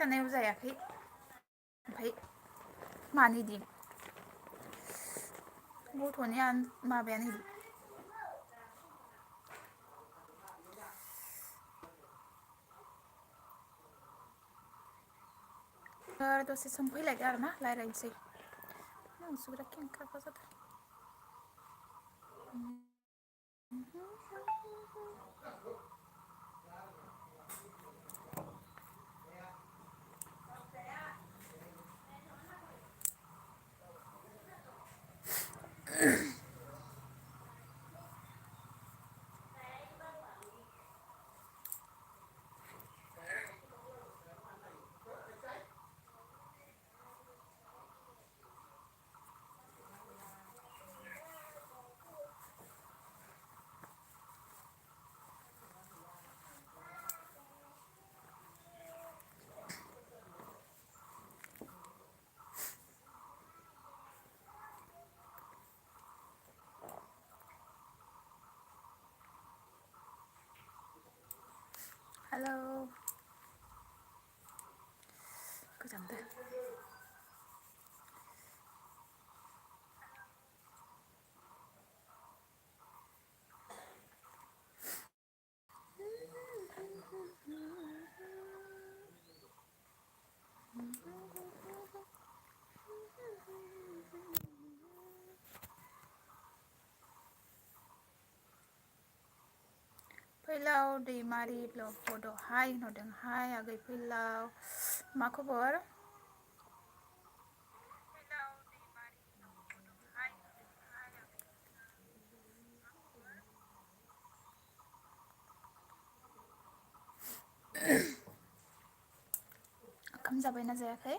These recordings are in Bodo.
जानायाव जायाखै ओमफ्राय मानिदि गथ'नि माबायानो दसे सम फैलायदो आरो ना रायज्लायनोसै नोंसो बिराद खेंख्राफा जादों हेलौ गोजांदो फैलाव दैमारि ब्लग बड' हाय होनहरदों हाय आगै फैलाव मा खबर ओंखाम जाबायना जायाखै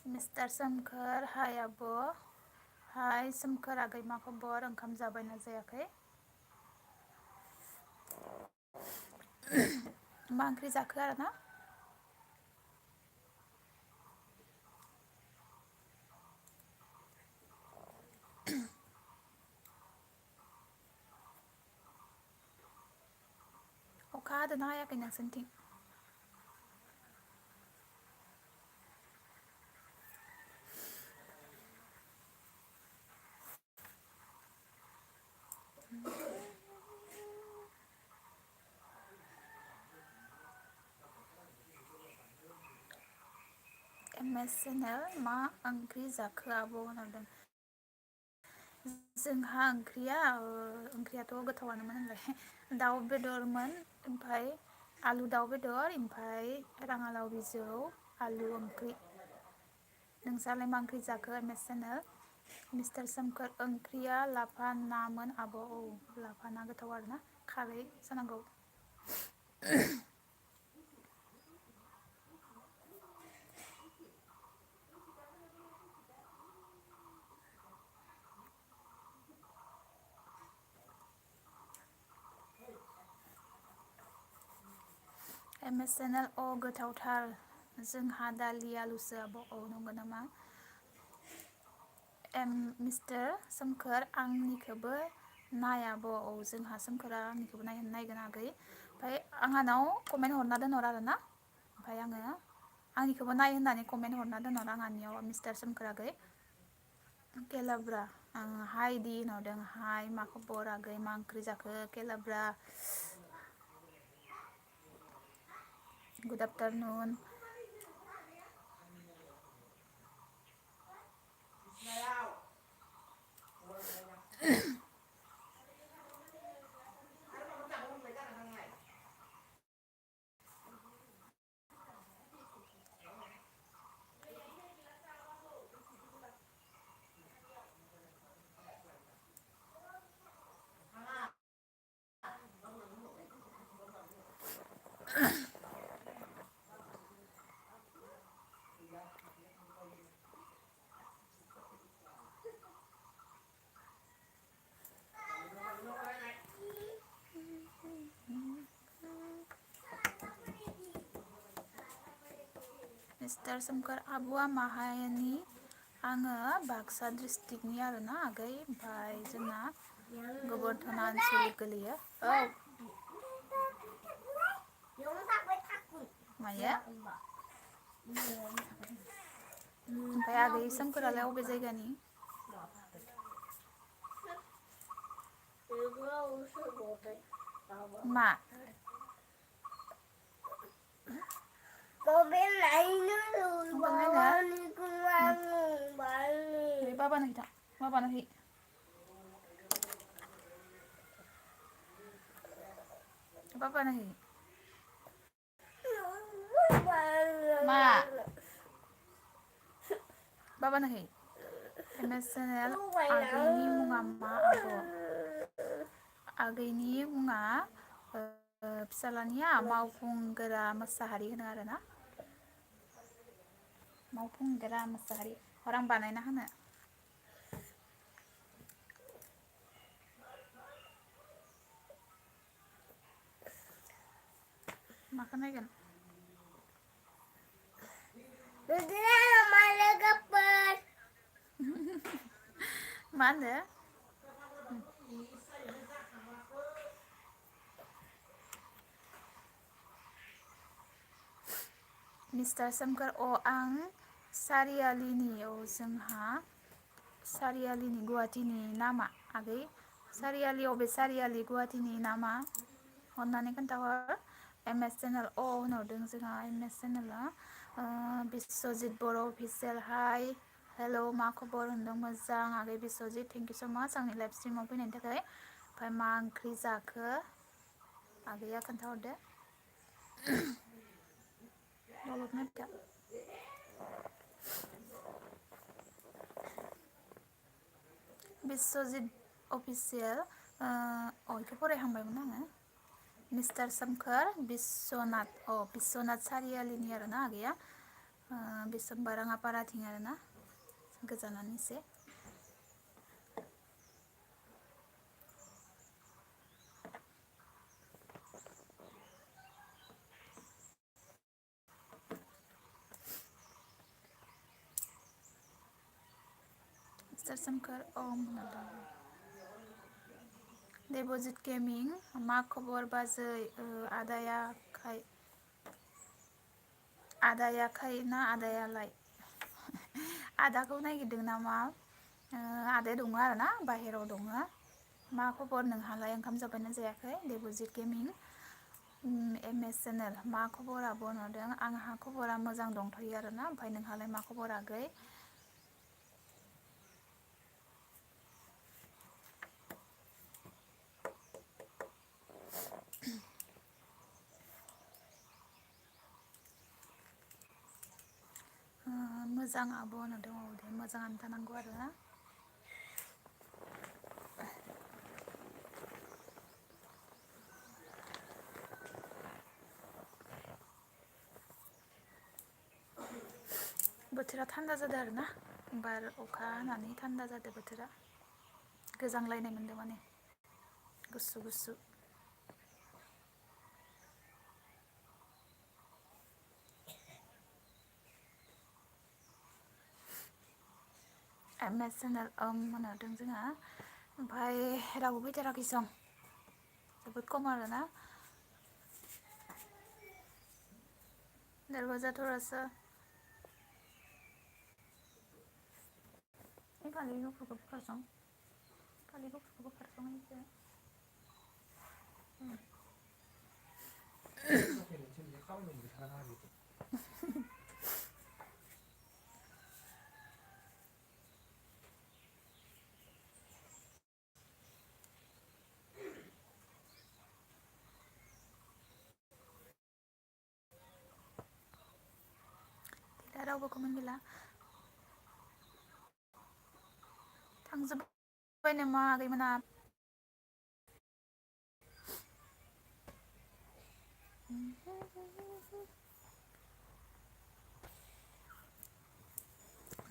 मिस्टार सोमखोर हाय आब' हाय सोमखोर आगै मा खबर ओंखाम जाबायना जायाखै मा ओंख्रि जाखो आरो ना अखा हादोंना हायाखै नोंसोरनिथिं एमएस चेनेल मा ओंख्रि जाखो आब' होनहरदों जोंहा ओंख्रियाथ' गोथावानोमोन होनलाय दाउ बेदरमोन ओमफ्राय आलु दाउ बेदर ओमफ्राय राङालाव बिजौ आलु ओंख्रि नोंस्रालाय मा ओंख्रि जाखो एमएस चेनेल मिस्टार सोमखोर ओंख्रिया लाफा नामोन आब' औ लाफा ना गोथाव आरोना खारै जानांगौ एमएस चेनेल अ गोथावथार जोंहा दालि आलुसो आब' औ नंगौ नामा मिस्टार सोमखोर आंनिखौबो नाय आब' औ जोंहा सोमखोरा आंनिखौबो नायगोन आगै ओमफ्राय आंहानाव कमेन्ट हरना दोनहर आरोना ओमफ्राय आङो आंनिखौबो नाय होननानै कमेन्ट हरना दोनहर आंहानियाव मिस्टार सोमखोर आगै केलाब्रा हाय दि होनहरदों हाय मा खबर आगै मा ओंख्रि जाखो केलाब्रा गुड आफ्टारनुन मिस्टार सोमखोर आब'आ माहानि आङो बाक्सा डिस्ट्रिक्टनि आरोना आगै ओमफ्राय जोंना गोबोरधना ओनसोल गोलैयो औ मायो ओमफ्राय आगै सोमखोरालाय अबे जायगानि मा बाबानो हैथा बाबानो है बाबानो है मा बाबानो है एमएसएनएल आगैनि मुङा मा आगैनि मुङा फिसालानिया मावफुंगोरा मोसाहारि होनो आरोना मावफुंगोरा मोसाहारि हर आं बानायना होनो माखौ नायगोन मा होनदो मिस्टार सोमखोर आं सारियालिनि जोंहा सारियालिनि गुवाहाटीनि नामा आगै सारियालि अबे सारियालि गुवाहाटीनि नामा अन्नानै खोन्थाहर एम एस चेनेल होनहरदों जोंहा एम एस चेनेला बिस्वजित बर' अफिसियेल हाय हेल' मा खबर होनदों मोजां आगै बिस्वजित थेंक इउ स' माच आंनि लाइभ स्ट्रिमाव फैनायनि थाखाय ओमफ्राय मा ओंख्रि जाखो आगैया खोन्थाहरदो बिस्वजित अफिसियेल इखौ फरायहांबायमोन आङो मिस्टार सोमखोर बिस्वनाथ सारियालिनि आरोना आगैया बाराङापाराथिं आरोना गोजानानो एसे मिस्टार सोमखोर देबजित गेमिं मा खबर बाजै आदायाखाय ना आदायालाय आदाखौ नागिरदों नामा आदाया दङ आरोना बाहेराव दङ मा खबर नोंहालाय ओंखाम जाबायना जायाखै Debjit gaming M S channel मा खबर आब' होनहरदों आंहा खबरा मोजां दंथ'यो आरोना ओमफ्राय नोंहालाय मा खबर आगै मोजां आब' होनहरदों दे मोजाङानो थानांगौ आरोना बोथोरा थान्दा जादों आरोना बार अखा हानानै थान्दा जादों बोथोरा गोजांलायनाय मोनदों माने गुसु गुसु एम एस चेनेल होनहरदों जोंहा ओमफ्राय रावबो फैथाराखै सं जोबोद खम आरोना दरवाजा थोड़ासा फालि गुफुरखौ बोखारसं फालि गुफुरखौ बोखारसं एसे दा रावबो कमेन्ट गैला थांजोब्बाय नामा आगैमोना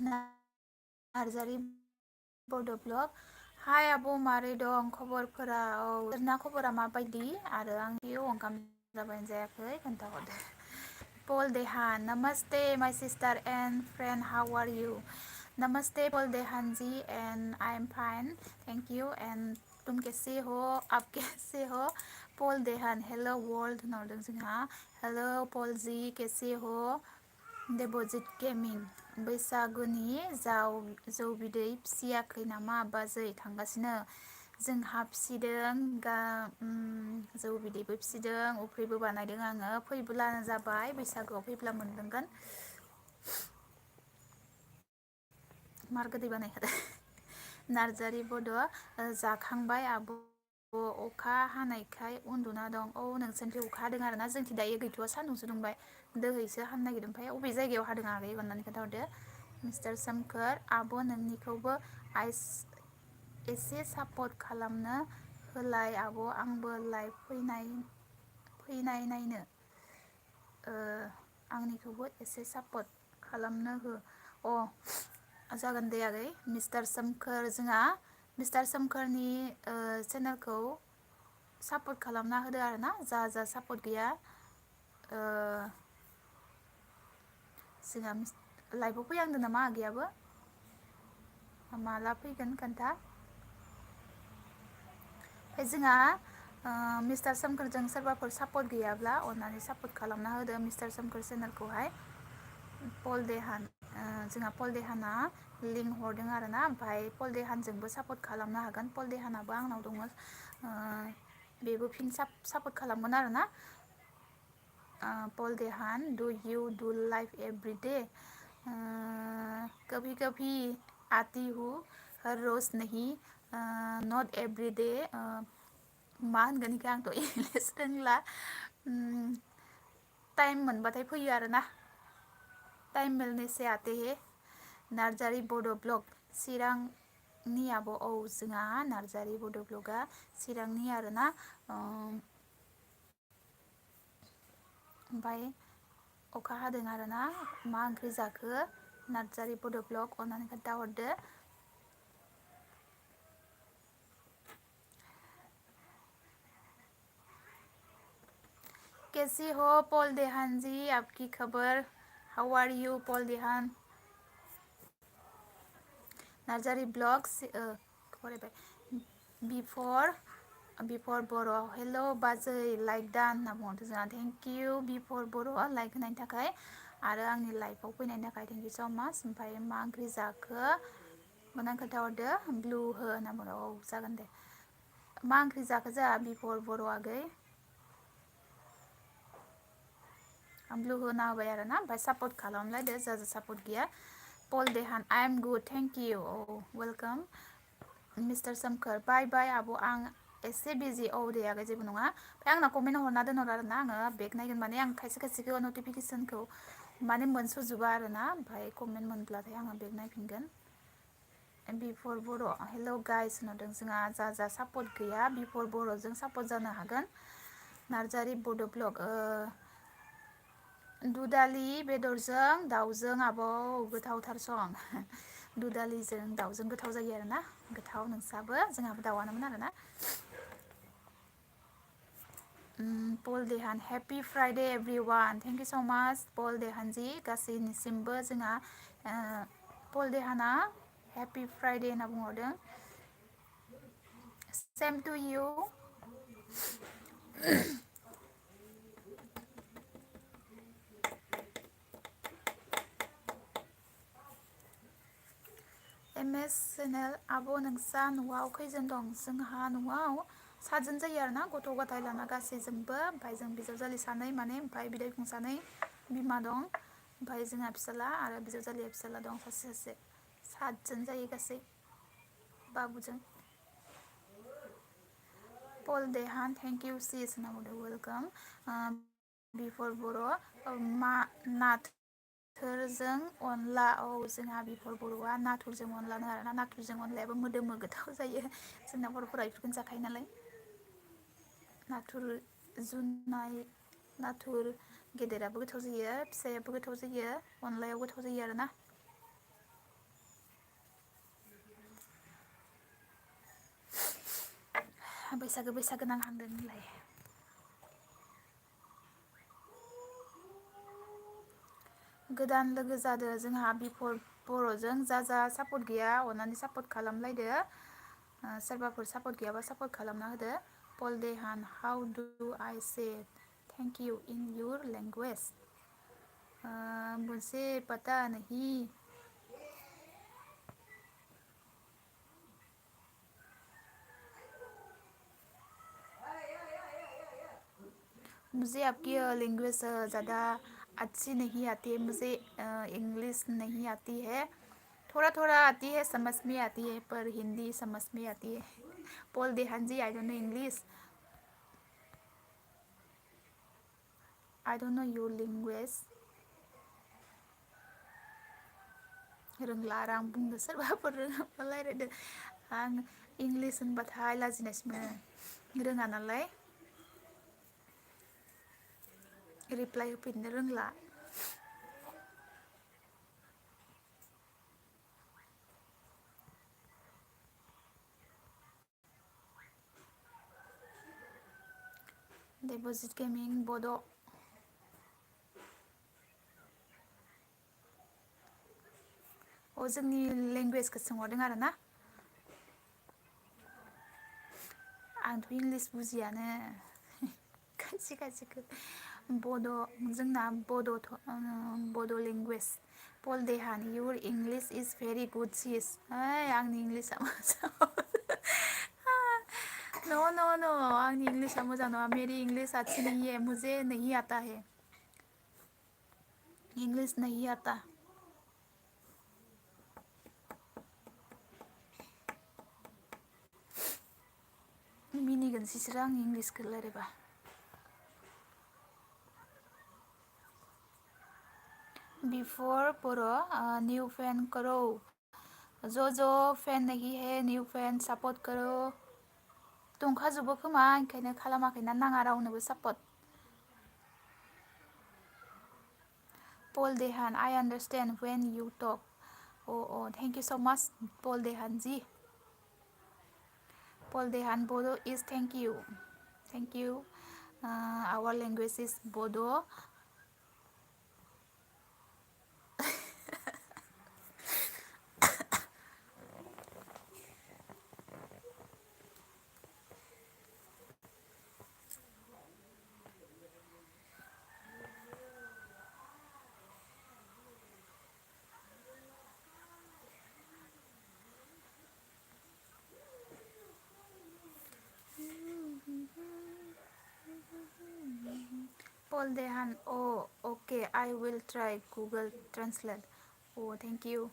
नार्जारि बड' ब्लग हाय आब' मारै दं खबरफोरा नोंना खबरा माबायदि आरो आं ओंखाम जाबायना जायाखै खोन्थाहरदो Paul Dehan, Namaste, my sister and friend. How are you? Namaste, Paul Dehan ji, and I'm fine. Thank you. And तुम कैसे हो? आप कैसे हो? Paul Dehan, hello world. Northern जोंहा. Hello Paul जी, कैसे हो? Deposit Gaming. बैसागुनि जौ बिदै फिसियाखै नामा बाजै थांगासिनो जोंहा फिसिदों जौ बिदैबो फिसिदों अफ्रिबो बानायदों आङो फैब्लानो जाबाय बैसागुआव फैब्ला मोनलोंगोन मार गोदै बानायखादों नार्जारि बड' जाखांबाय आब' अखा हानायखाय उन्दुना दं औ नोंसोरनिथिं अखा हादों आरोना जोंथिं दायो गैथ'वा सान्दुंसो दुंबाय दोहैसो हानो नागिरदों ओमफ्राय अबे जायगायाव हादों आगै अननानै खोन्थाहरदो मिस्टार सोमखोर आब' नोंनिखौबो आइस एसे सापर्ट खालामनो होलाय आब' आंबो लाइभ फैनाय नायनो आंनिखौबो एसे सापर्ट खालामनो हो जागोन दे आगै मिस्टार सोमखोर जोंहा मिस्टार सोमखोरनि चेनेलखौ सापर्ट खालामना होदो आरोना जा सापर्ट गैया जोंहा लाइभआव फैहांदों नामा आगैयाबो माला फैगोन खोन्था जोंहा मिस्टार सोमखोरजों सोरबाफोर सापर्ट गैयाब्ला अननानै सापर्ट खालामना होदो मिस्टार सोमखोर चेनेलखौहाय पल देहान जोंहा पल देहाना लिंक हरदों आरोना ओमफ्राय पल देहानजोंबो सापर्ट खालामनो हागोन पल देहानाबो आंनाव दङ बेबो फिन सापर्ट खालामगोन आरोना पल देहान डु you do life every day कभी कभी आती हूँ हर रोज नहीं नॉट एवरी डे मा होनगोन इखो आंथ' इंलिस रोंला टाइम मोनबाथाय फैयो आरोना टाइम मिलने से आते हैं नार्जारि बड' ब्लग चिरांनि आब' औ जोंहा नार्जारि बड' ब्लगा चिरांनि आरोना ओमफ्राय अखा हादों आरोना मा ओंख्रि जाखो नार्जारि बड' ब्लग अननानै खोन्थाहरदो कैसी हो पॉल देहान जी आपकी खबर how are you Paul Dehan Narzary blogs बिफर बर' हेल' बाजै लाइक दान होनना बुंहरदों जोंहा थेंक इउ बिफर बर' लाइक होनायनि थाखाय आरो आंनि लाइफआव फैनायनि थाखाय थेंक इउ स' माच ओमफ्राय मा ओंख्रि जाखो होननानै खोन्थाहरदो ब्लु हो होनना बुंदों औ जागोन दे मा ओंख्रि जाखो जोंहा बिफर बर' आगै ब्लु होना होबाय आरोना ओमफ्राय सापर्ट खालामलायदो जा सापर्ट गैया Paul Dehan I am good thank you oh welcome mister Somkhor bye बाय आब' आं एसे बिजि औ दे आगै जेबो नङा ओमफ्राय आंना कमेन्ट हरना दोनहर आरोना आङो बेग नायगोन माने आं खायसे खायसेखौ नटिफिकेसनखौ माने मोनस'जोबा आरोना ओमफ्राय कमेन्ट मोनब्लाथाय आङो बेग नायफिनगोन बिफर बर' हेल' गाइस होनदों जोंहा जा सापर्ट गैया बिफर बर'जों सापर्ट जानो हागोन नार्जारि बड' ब्लग दुदालि बेदरजों दाउजों आबौ गोथावथार सं दुदालिजों दाउजों गोथाव जायो आरोना गोथाव नोंसाबो जोंहाबो दाउआनोमोन आरोना Paul Dehan happy Friday everyone thank you so' much पल देहानजि गासैनिसिमबो जोंहा पल देहाना हेपि फ्राइडे होनना बुंहरदों same to you M S channel आब' नोंसा न'आव खैजोन दं जोंहा न'आव सातजोन जायो आरोना गथ' गथाय लाना गासैजोंबो ओमफ्राय जों बिजावजालि सानै माने ओमफ्राय बिदा बिफं सानै बिमा दं ओमफ्राय जोंहा फिसाला आरो बिजावजालिया फिसाला दं सासे सातजोन जायो गासै बाबुजों पल देहान थेंक इउ सिस होनना बुंदों वेलकाम बिफर बर' मा नाथुरजों अनला औ जोंहा बिफर बर'आ नाथुरजों अनलानो आरोना नाथुरजों अनलायाबो मोदोमो गोथाव जायो जोंना बर'फोरा बेफोरखौनो जाखायो नालाय नाथुर जुनाय नाथुर गेदेराबो गोथाव जायो फिसायाबो गोथाव जायो अनलायाव गोथाव जायो आरोना बैसागो नांहांदों होनलाय गोदान लोगो जादो जोंहा बिफर बर'जों जा सापर्ट गैया अननानै सापर्ट खालामलायदो सोरबाफोर सापर्ट गैयाबा सापर्ट खालामना होदो पल देहान हाउ डु आइ से thank you in your language मुझे पता नहीं मुझे आपकी लैंग्वेज ज़्यादा अच्छी नहीं आती है मुझे इंग्लिश नहीं आती है थोड़ा थोड़ा आती है समझ में आती है पर हिंदी समझ में आती है पॉल देहान ji I don't know English I don't know your language रोंला आरो आं बुंनो सोरबाफोर रोङाबा रायज्लायदो आं इंलिस होनबाथाय लाजिनायसो मोनो रोङा नालाय रिप्लाय होफिननो रोंला देबजित गेमिं बड' जोंनि लेंगुवेजखौ सोंहरदों आरो ना आंथ' इंलिस बुजियानो खायसे खायसेखौ बड' जोंना बड' language pole देहान your English is very good सिस ओइ आंनि इंलिसा मोजां न' आंनि इंलिसा मोजां नङा मेरी इंलिश अच्छी नहीं है मुझे नहीं आता है इंग्लिश नहीं आता मिनिगोनसो इसोरो आंनि इंलिसखौ रायलायबा बिफोर बर' न्यू फैन करो जो फैन नहीं है न्यू फैन सापर्ट करो दंखाजोबो खोमा ओंखायनो खालामाखैना नाङा रावनोबो support Paul Dehan I understand when you talk oh thank you so much Paul Dehan ji Paul Dehan Bodo is thank you our language is Bodo Paul Dehan, oh, okay, I will try Google Translate. Oh, thank you.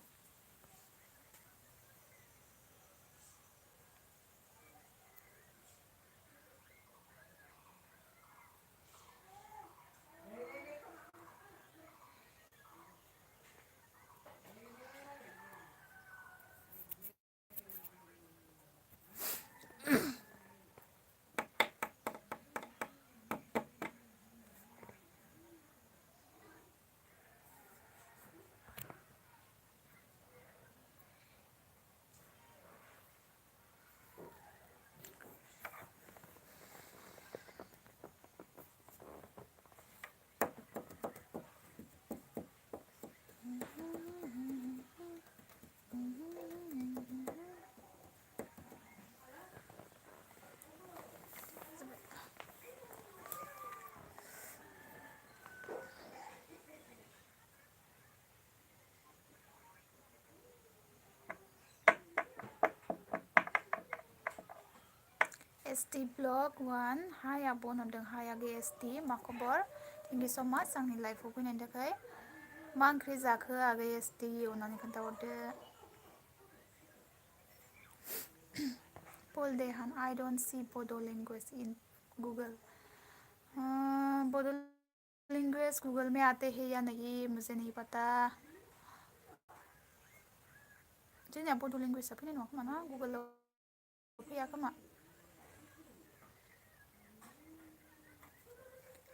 ST Blog 1 Hai Abon होनदों Hai आगे ST मा खबर Thank you so much आंनि लाइफआव फैनायनि थाखाय मा ओंख्रि जाखो आगै ST अननानै खोन्थाहरदो Paul Dehan I don't see Bodo language in Google Bodo language Google में आते हैं या नहीं मुझे नहीं पता जोंनिया बड' लेंगुवेजआ फैनाय नङा खोमा ना गुगोलाव फैया खोमा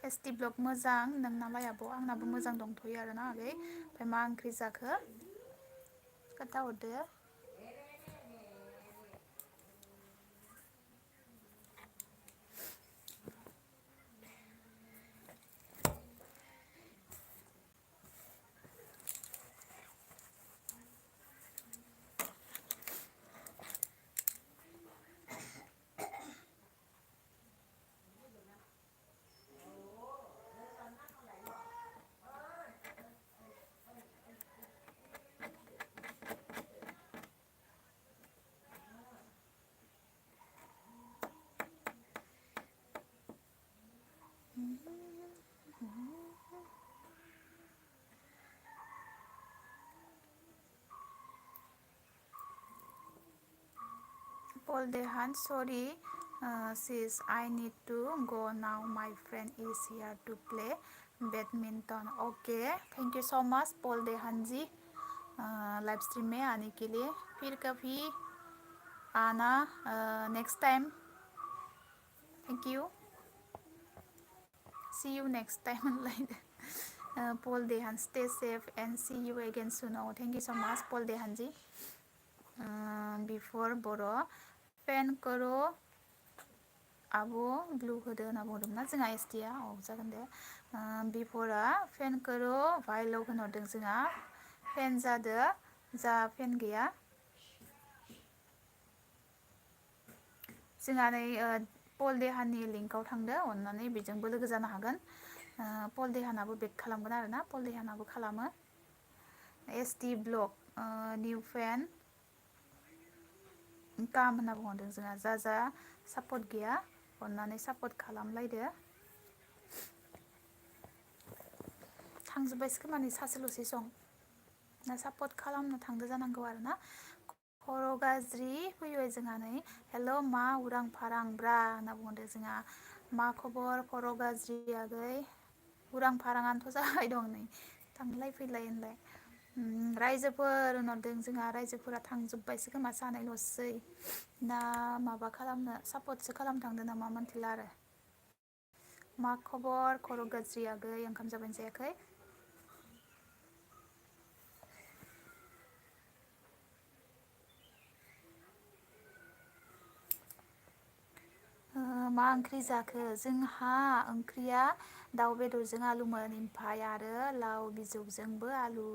ST ब्लग मोजां नोंनालाय आब' आंनाबो मोजां दंथ'यो आरोना आगै ओमफ्राय मा ओंख्रि जाखो खोन्थाहरदो Paul Dehan, sorry, sis, I need to go now. My friend is here to play badminton. Okay, thank you so much, Paul Dehan G. Live stream में आने के लिए फिर कभी आना next time. Thank you. See you next time. Like Paul Dehan, stay safe and see you again soon. Oh, thank you so much, Paul Dehan G. Before बर' फेन करो आब' ब्लु होदो होनना बुंदोंमोन ना जोंहा एसटिया. औ जागोन दे. बिफोरा फेन करो भाइलाव होनहरदों जोंहा. फेन जादो जा फेन गैया. जोंहा नै पल देहाननि लिंकआव थांदो अननानै बेजोंबो लोगो जानो हागोन. पल देहानाबो बेक खालामगोन आरो ना. पल देहानाबो खालामो. एसटि ब्लग निउ फेन काम होनना बुंहरदों जोंहा. जा सापर्ट गैया अननानै सापर्ट खालामलायदो. थांजोब्बायसो खोमा नै सासेल'सै सं ना सापर्ट खालामनो थांदो जानांगौ आरो ना. खर' गाज्रि फैबाय जोंहा नै. हेल' मा उरां फारां ब्रा होनना बुंहरदों जोंहा. मा खबर खर' गाज्रि आगै. उरां फाराङानोथ' जाबाय दं नै थांलाय फैलाय होनलाय. रायजोफोर होनहरदों जोंहा. रायजोफोरा थांजोब्बायसो खोमा सानैल'सै ना माबा खालामनो सापर्टसो खालामनो थांदो नामा मोनथिला आरो. मा खबर खर' गाज्रि आगै ओंखाम जाबायना जायाखै. मा ओंख्रि जाखो. जोंहा ओंख्रिया दाउ बेदरजों आलुमोन ओमफ्राय आरो लाव बिजौजोंबो आलु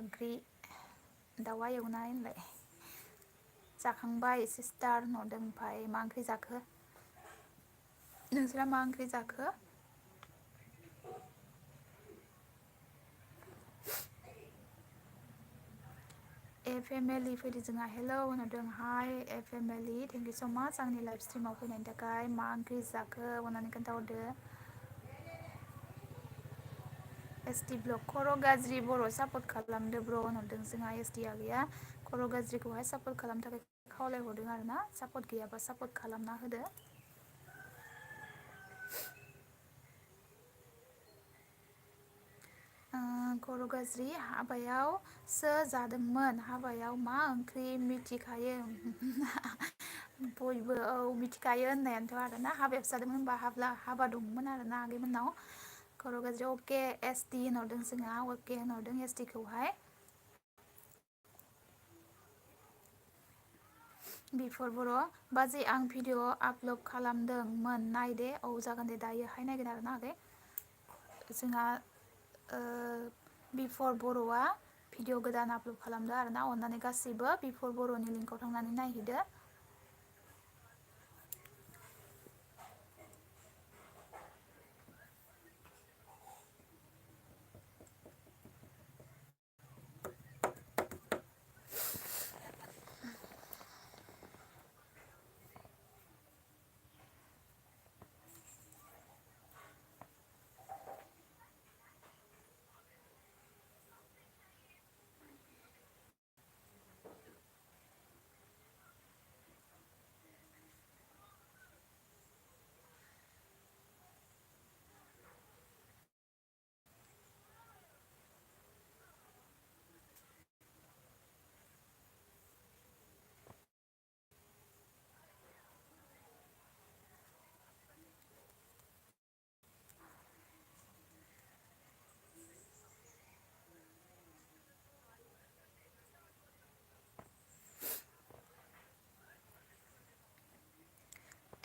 ओंख्रि. दाउआ एवनाय होनलाय. जाखांबाय सिस्टार होनहरदों. ओमफ्राय मा ओंख्रि जाखो. नोंस्रा मा ओंख्रि जाखो. ए फेमिलि फैदो जोंहा. हेलौ होनहरदों. हाय ए फेमिलि थेंक इउ स' माच आंनि लाइभ स्ट्रिमाव फैनायनि थाखाय. मा ओंख्रि जाखो अननानै खोन्थाहरदो. एसटि ब्लग खर' गाज्रि बर' सापर्ट खालामदो ब्र' होनहरदों जोंहा. एसटिआ गैया खर' गाज्रिखौहाय सापर्ट खालामनो थाखाय खावलायहरदों आरो ना. सापर्ट गैयाबा सापर्ट खालामना होदो. खर' गाज्रि हाबायावसो जादोंमोन. हाबायाव मा ओंख्रि मिथिखायो. बयबो औ मिथिखायो होननायानोथ' आरो ना. हाबायावसो जादोंमोन होनबा हाबा दंमोन आरो ना आगैमोननाव. खर' गाज्रि अके एसटि होनहरदों जोंहा. अके होनहरदों एसटिखौहाय. बिफोर बर' बाजै आं भिडिअ आपल'ड खालामदोंमोन नाय दे. औ जागोन दे दायोहाय नायगोन आरो ना आगै. जोंहा बिफर बर'आ भिडिअ गोदान आपल'ड खालामदो आरो ना. अननानै गासैबो बिफर बर'नि लिंकआव थांनानै नायहैदो.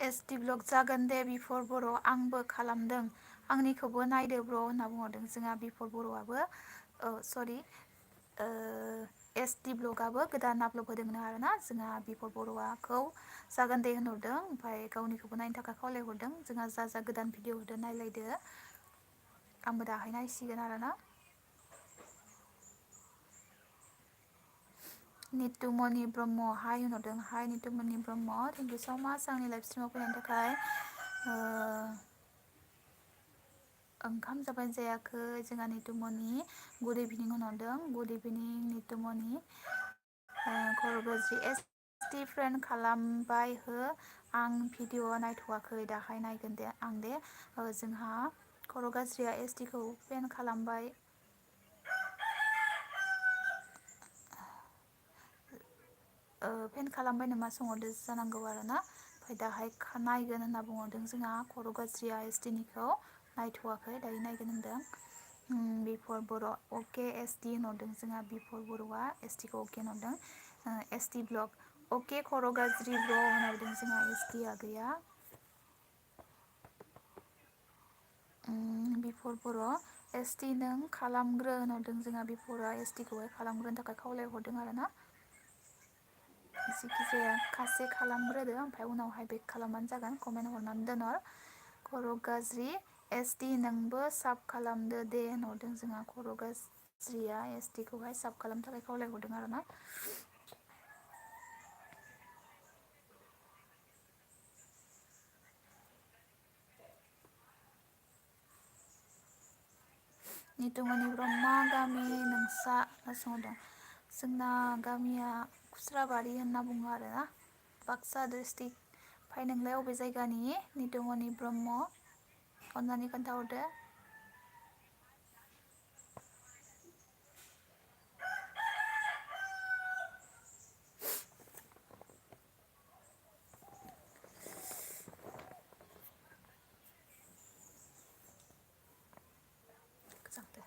एसटि ब्लग जागोन दे बिफर बर' आंबो खालामदों आंनिखौबो नायदो ब्र' होनना बुंहरदों जोंहा बिफर बर'आबो. सरि एसटि ब्लगआबो गोदान आपल'ड होदोंमोन आरो ना. जोंहा बिफर बर'आखौ जागोन दे होनहरदों. ओमफ्राय गावनिखौबो नायनो थाखाय खावलायहरदों. जोंहा जा गोदान भिडिअ होदो नायलायदो. आंबो दाहाय नायसिगोन आरो ना. नितुमनि ब्रह्म हाय होनहरदों. हाय नितुमनि ब्रह्म थेंक इउ स' माच आंनि लाइभ स्ट्रिमाव फैनायनि थाखाय. ओंखाम जाबाय जायाखै जोंहा नितुमनि गुड इभिनिं होनहरदों. गुड इभिनिं नितुमनि. खर' गाज्रि टि फ्रेन्ड खालामबाय हो आं भिडिअ नायथ'वाखै दाहाय नायगोन दे आं दे जोंहा खर' गाज्रिया एस टि खौ फ्रेन्ड खालामबाय फेन खालामबाय नामा सोंहरदो जानांगौ आरो ना ओमफ्राय दाहाय नायगोन होनना बुंहरदों जोंहा खर' गाज्रिया एस टि निखौ नायथ'वाखै दायो नायगोन होनदों बिफर बर' अके एस टि होनहरदों जोंहा बिफर बर'आ एस टि खौ अके होनहरदों एस टि ब्लग अके खर' गाज्रि ब्र' होनहरदों जोंहा एस टि आ गैया बिफर बर' एस टि नों खालामग्रो होनहरदों जोंहा बिफर'a एस टि खौहाय खालामग्रोनो थाखाय खावलायहरदों आरो ना जिखिजाया खासे खालामग्रोदो ओमफ्राय उनावहाय बेक खालामबानो जागोन कमेन्ट हरनानै दोनहर खर' गाज्रि एस टि नोंबो साब खालामदो दे होनहरदों जोंहा खर' गाज्रिया एस टि खौहाय साब खालामनो थाखाय खावलायहरदों आरो ना निथुमनि ब्रह्म गामि नोंसा सोंहरदों जोंना गामिया खुस्राबारि होनना बुङो आरोना बाक्सा डिस्ट्रिक्ट ओमफ्राय नोंलाय अबे जायगानि निथुमनि ब्रह्म अननानै खोन्थाहरदो गोजांदो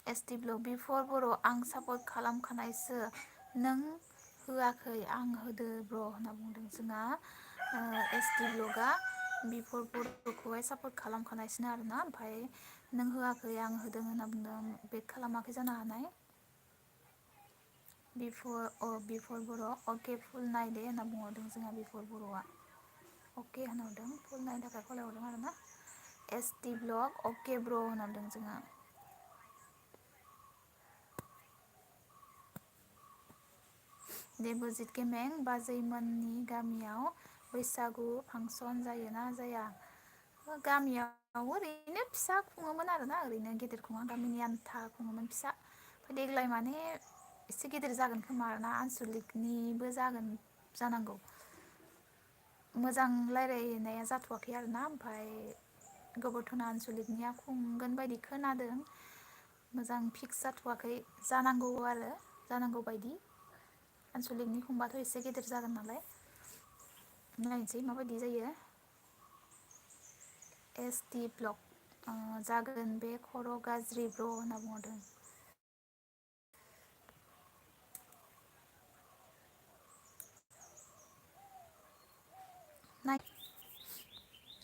एस टि ब्लग बिफर बर' आं सापर्ट खालामखानायसो नों होआखै आं होदो ब्र' होनना बुंदों जोंहा एस टि ब्लगआ बिफर बर'खौहाय सापर्ट खालामखानायसोनो आरोना ओमफ्राय नों होआखै आं होदों होनना बुंदों बेक खालामाखै जानो हानाय बिफर बर' अके फुल नायदे होनना बुंहरदों जोंहा बिफर बर'आ अके होनहरदों फुल नायनो थाखाय खावलायहरदों आरो ना एस टि ब्लग अके ब्र' होनहरदों जोंहा देबजित गेमें बाजैमोननि गामियाव बैसागु फांसन जायोना जाया गामियाव ओरैनो फिसा खुङोमोन आरोना ओरैनो गेदेर खुङा गामिनि आन्था खुङोमोन फिसा देग्लाय माने एसे गेदेर जागोन खोमा आरोना आनसलिकनिबो जागोन जानांगौ मोजां रायलायनाया जाथ'वाखै आरोना ओमफ्राय गबरथना आनसलिकनिया खुंगोन बायदि खोनादों मोजां फिक्स जाथ'वाखै जानांगौ आरो जानांगौ बायदि आनसलिकनि खुंबाथ' एसे गेदेर जागोन नालाय नायनोसै माबायदि जायो एस टि ब्लक जागोन बे खर' गाज्रि ब्र' होनना बुंहरदों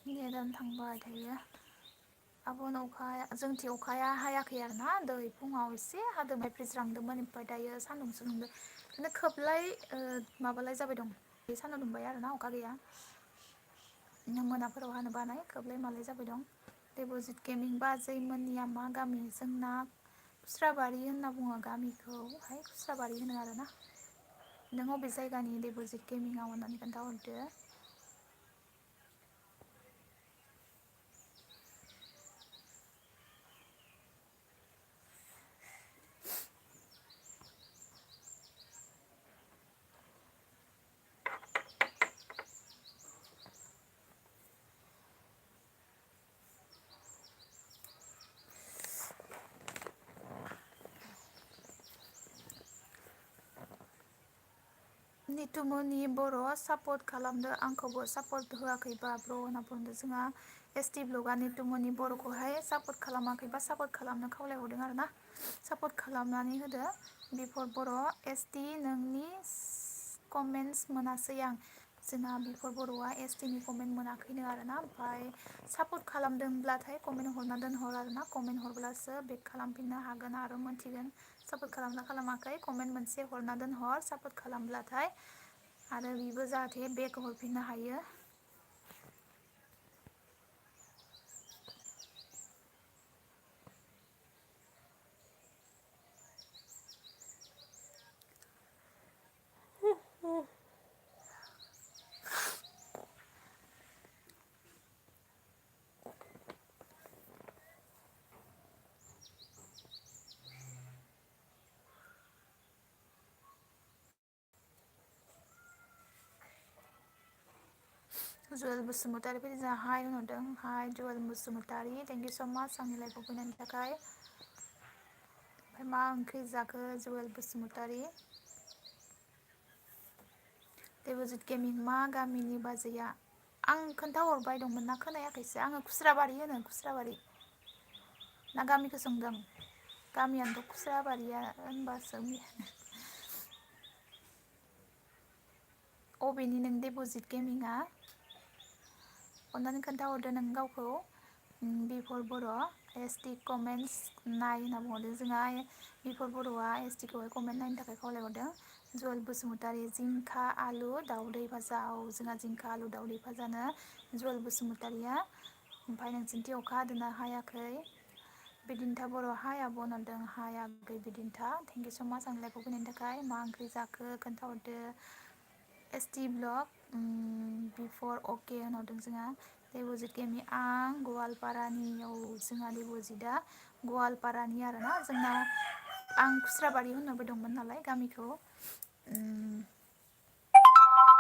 नेटानो थांबाय थायो आब'न अखाया जोंथि अखाया हायाखै आरोना दै फुङाव एसे हादोंमफ्राय फ्रिज्रांदोंमोन ओमफ्राय दायो सान्दुंसो दुंदो बिदिनो खोबलाय माबालाय जाबाय दं बे सान्दुं दुंबाय आरोना अखा गैया मोनाफोराव हानो बानाय खोबलाय मालाय जाबाय दं देब'जित गेमिं बाजैमोननिया मा गामि जोंना खुस्राबारि होनना बुङो गामिखौहाय खुस्राबारि होनो आरोना नों अबे जायगानि देब'जित गेमिंआव अननानै खोन्थाहरदो निथुमनि बर' सापर्ट खालामदो आंखौबो सापर्ट होआखैबा ब्र' होनना बुंदों जोंहा एसटि ब्लगआ निथुमनि बर'खौहाय सापर्ट खालामाखैबा सापर्ट खालामनो खावलायहरदों आरो ना सापर्ट खालामनानै होदो बिफर बर' एसटि नोंनि कमेन्टस मोनासै आं जोंना बिफर बर'आ एसटि नि कमेन्ट मोनाखैनो आरोना ओमफ्राय सापर्ट खालामदोंब्लाथाय कमेन्ट हरना दोनहर आरोना कमेन्ट हरब्लासो बेक खालामफिननो हागोन आरो मोनथिगोन सापर्ट खालामना खालामाखै कमेन्ट मोनसे हरना दोनहर सापर्ट खालामब्लाथाय आरो बिबो जाहाथे बेक हरफिननो हायो जुवेल बसुमतारी फैदों जोंहा हाय होनहरदों हाय Juwel Basumatary thank you so माच आंनि लाइफआव फैनायनि थाखाय ओमफ्राय मा ओंख्रि जाखो जुवेल बसुमतारी देबजित गेमिं मा गामिनि बाजैया आं खोन्थाहरबाय दंमोन ना खोनायाखैसो आङो खुस्राबारि होनो खुस्राबारि ना गामिखौ सोंदों गामियानोथ' खुस्राबारिया होनबासो अबेनि नों देबजित गेमिङा अन्नानै खोन्थाहरदो नों गावखौ बिफर बर' एस टि कमेन्टस नाय होनना बुंहरदों जोंहा बिफर बर'आ एस टि खौहाय कमेन्ट नायनो थाखाय खावलायहरदों जुवेल बसुमतारी जिंखा आलु दाउदै भाजा औ जोंहा जिंखा आलु दाउदै भाजानो जुवेल बसुमतारिया ओमफ्राय नोंसिनिथिं अखा हादोंना हायाखै बिदिन्था बर' हाय आब' होनहरदों हाय आगै बिदिन्था थेंक इउ स माच आंनि लाइफआव फैनायनि थाखाय मा ओंख्रि जाखो खोन्थाहरदो एस टि ब्लग बिफर अके होनहरदों जोंहा देबजित गेमि आं गवालपारानियाव जोंहा देबजितआ गवालपारानि आरोना जोंना आं खुस्राबारि होननोबो दंमोन नालाय गामिखौ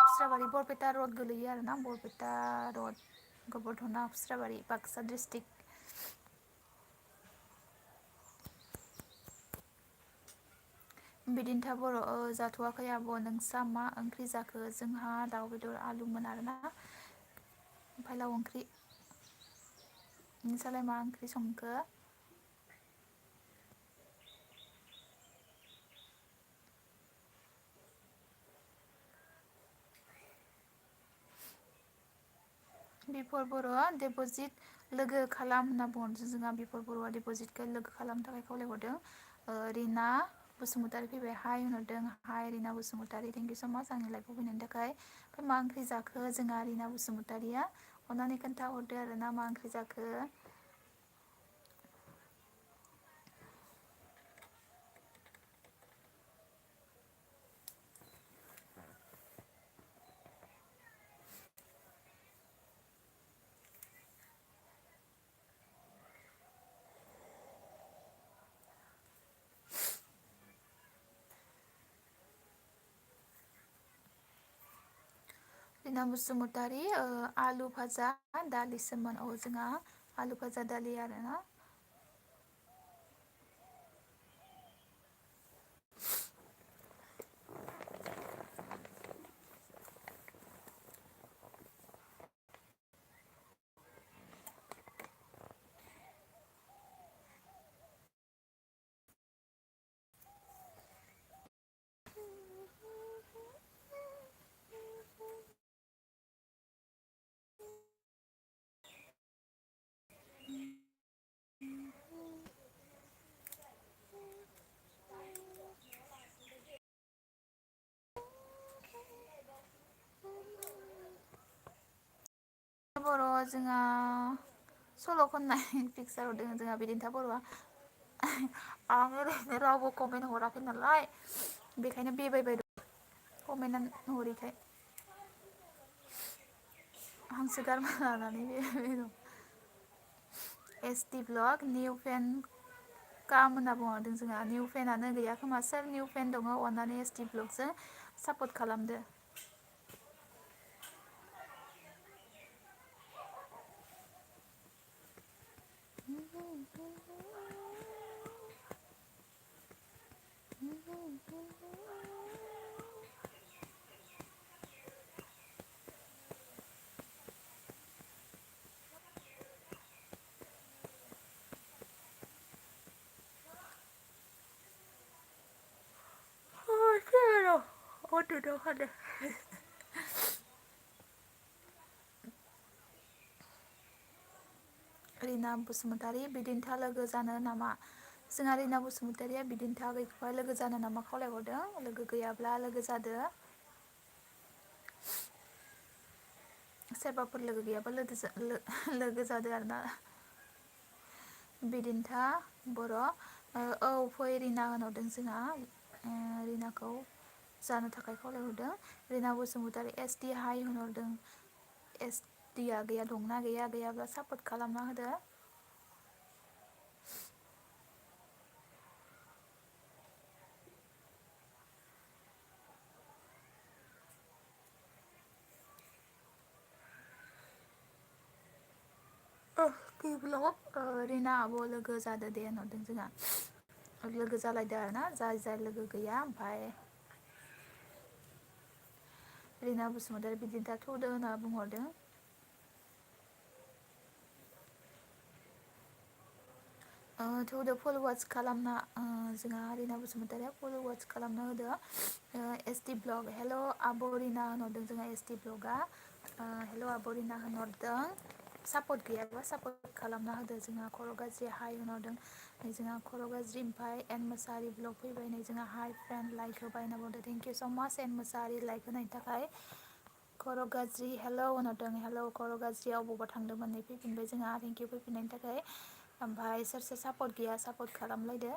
खुस्राबारि बरपेटा रड गोलैयो आरोना बरपेटा रड गोबोरधना खुस्राबारि बाक्सा डिस्ट्रिक्ट बिदिन्था बर' जाथ'वाखै आब' नोंस्रा मा ओंख्रि जाखो जोंहा दाउ बेदर आलुमोन आरोना ओमफ्राय लाव ओंख्रि नोंस्रालाय मा ओंख्रि संखो बिफर बर' डिपजिट लोगो खालाम होनना बुंहरदों जोंहा बिफर बर'आ डिपजिटखौ लोगो खालामनो थाखाय खावलायहरदों रिना बसुमतारी फैबाय हाय होनहरदों हाय Rina Basumatary thank you so माच आंनि लाइफआव फैनायनि थाखाय ओमफ्राय मा ओंख्रि जाखो जोंहा रिना बसुमतारिया अन्नानै खोन्थाहरदो आरो ना मा ओंख्रि जाखो रिना बसुमतारी आलु भाजा दालिसोमोन औ जोंहा आलु भाजा दालि आरोना बर' जोंहा सल' खननाय पिकसार हरदों जोंहा बिदिन्था बर'आ आं ओरैनो रावबो कमेन्ट हराखै नालाय बेखायनो बेबायबाय दं कमेन्टआनो हरैखाय हांसो गारमा लानानै बेबाय दं एस टि ब्लग निउ फेन काम होनना बुंहरदों जोंहा निउ फेनानो गैया खोमा सोर निउ फेन दङ अननानै एस टि ब्लगजों सापर्ट खालामदो उन्दुनो ओंखारदों। रिना बसुमतारी बिदिन्था लोगो जानो नामा? जोंहा रिना बसुमतारिया बिदिन्था गैथ'आ लोगो जानो नामा खावलायहरदों। लोगो गैयाब्ला लोगो जादो। सोरबाफोर लोगो गैयाबा लोगो जादो आरोना। बिदिन्था बर' औ फै रिना होनहरदों जोंहा रिनाखौ जानो थाखाय खावलायहरदों। Rina Basumatary S T hi होनहरदों। एस टि आ गैया दंना गैया गैयाब्ला सापर्ट खालामना होदो। रिना आब' लोगो जादो दे होनहरदों जोंहा। लोगो जालायदो आरोना जाय जाय लोगो गैया ओमफाय रिना बसुमतारी बिदिन्था थुदो होनना बुंहरदों। थुदो फल वाच खालामना जोंहा रिना बसुमतारिया फल वाच खालामना होदो। एस टि ब्लग हेल' आब' रिना होनहरदों जोंहा एस टि ब्लगआ। हेल' आब' रिना होनहरदों। सापर्ट गैयाबा सापर्ट खालामना होदो जोंहा खर' गाज्रि हाइ होनहरदों। जोंहा खर' गाज्रि ओमफ्राय एन मोसाहारि ब्लग फैबाय नै जोंहा हाइ फ्रेन्ड लाइक होबाय होनना बुंदों। थेंक इउ स' माच एन मोसाहारि लाइक होनायनि थाखाय। खर' गाज्रि हेलौ होनहरदों। हेलौ खर' गाज्रियाव बबावबा थांदोंमोन नै फैफिनबाय जोंहा थेंक इउ फैफिननायनि थाखाय। ओमफ्राय सोर सोर सापर्ट गैया सापर्ट खालामलायदो।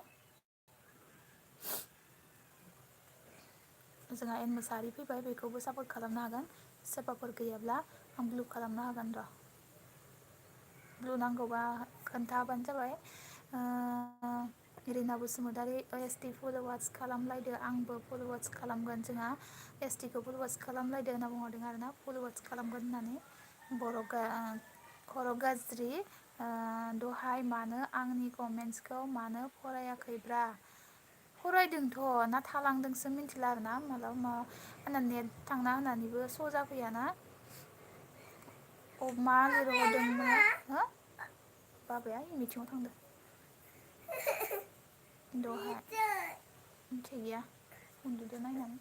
जोंहा एन मोसाहारि फैबाय बेखौबो सापर्ट खालामनो हागोन। सोरबाफोर गैयाब्ला आं ब्लु खालामना होगोन र'। ब्लु नांगौबा खोन्थाबानो जाबाय। रिना बसुमतारी एस टि फल' वाच खालामलायदो आंबो फल' वाच खालामगोन जोंहा एस टि खौ फल' वाच खालामलायदो होनना बुंहरदों आरोना फल' वाच खालामगोन होननानै। खर' गाज्रि दहाय मानो आंनि कमेन्टसखौ मानो फरायाखैब्रा? फरायदोंथ' ना थालांदोंसो मिथिला आरोना मालाबा मा आंना नेट थांना होनानैबो स' जाफैयाना। मा लिरहरदोंमोन हो बाबाया मिथिङाव थांदों। दहाय मिथिया गैया उन्दुदो नायनानै।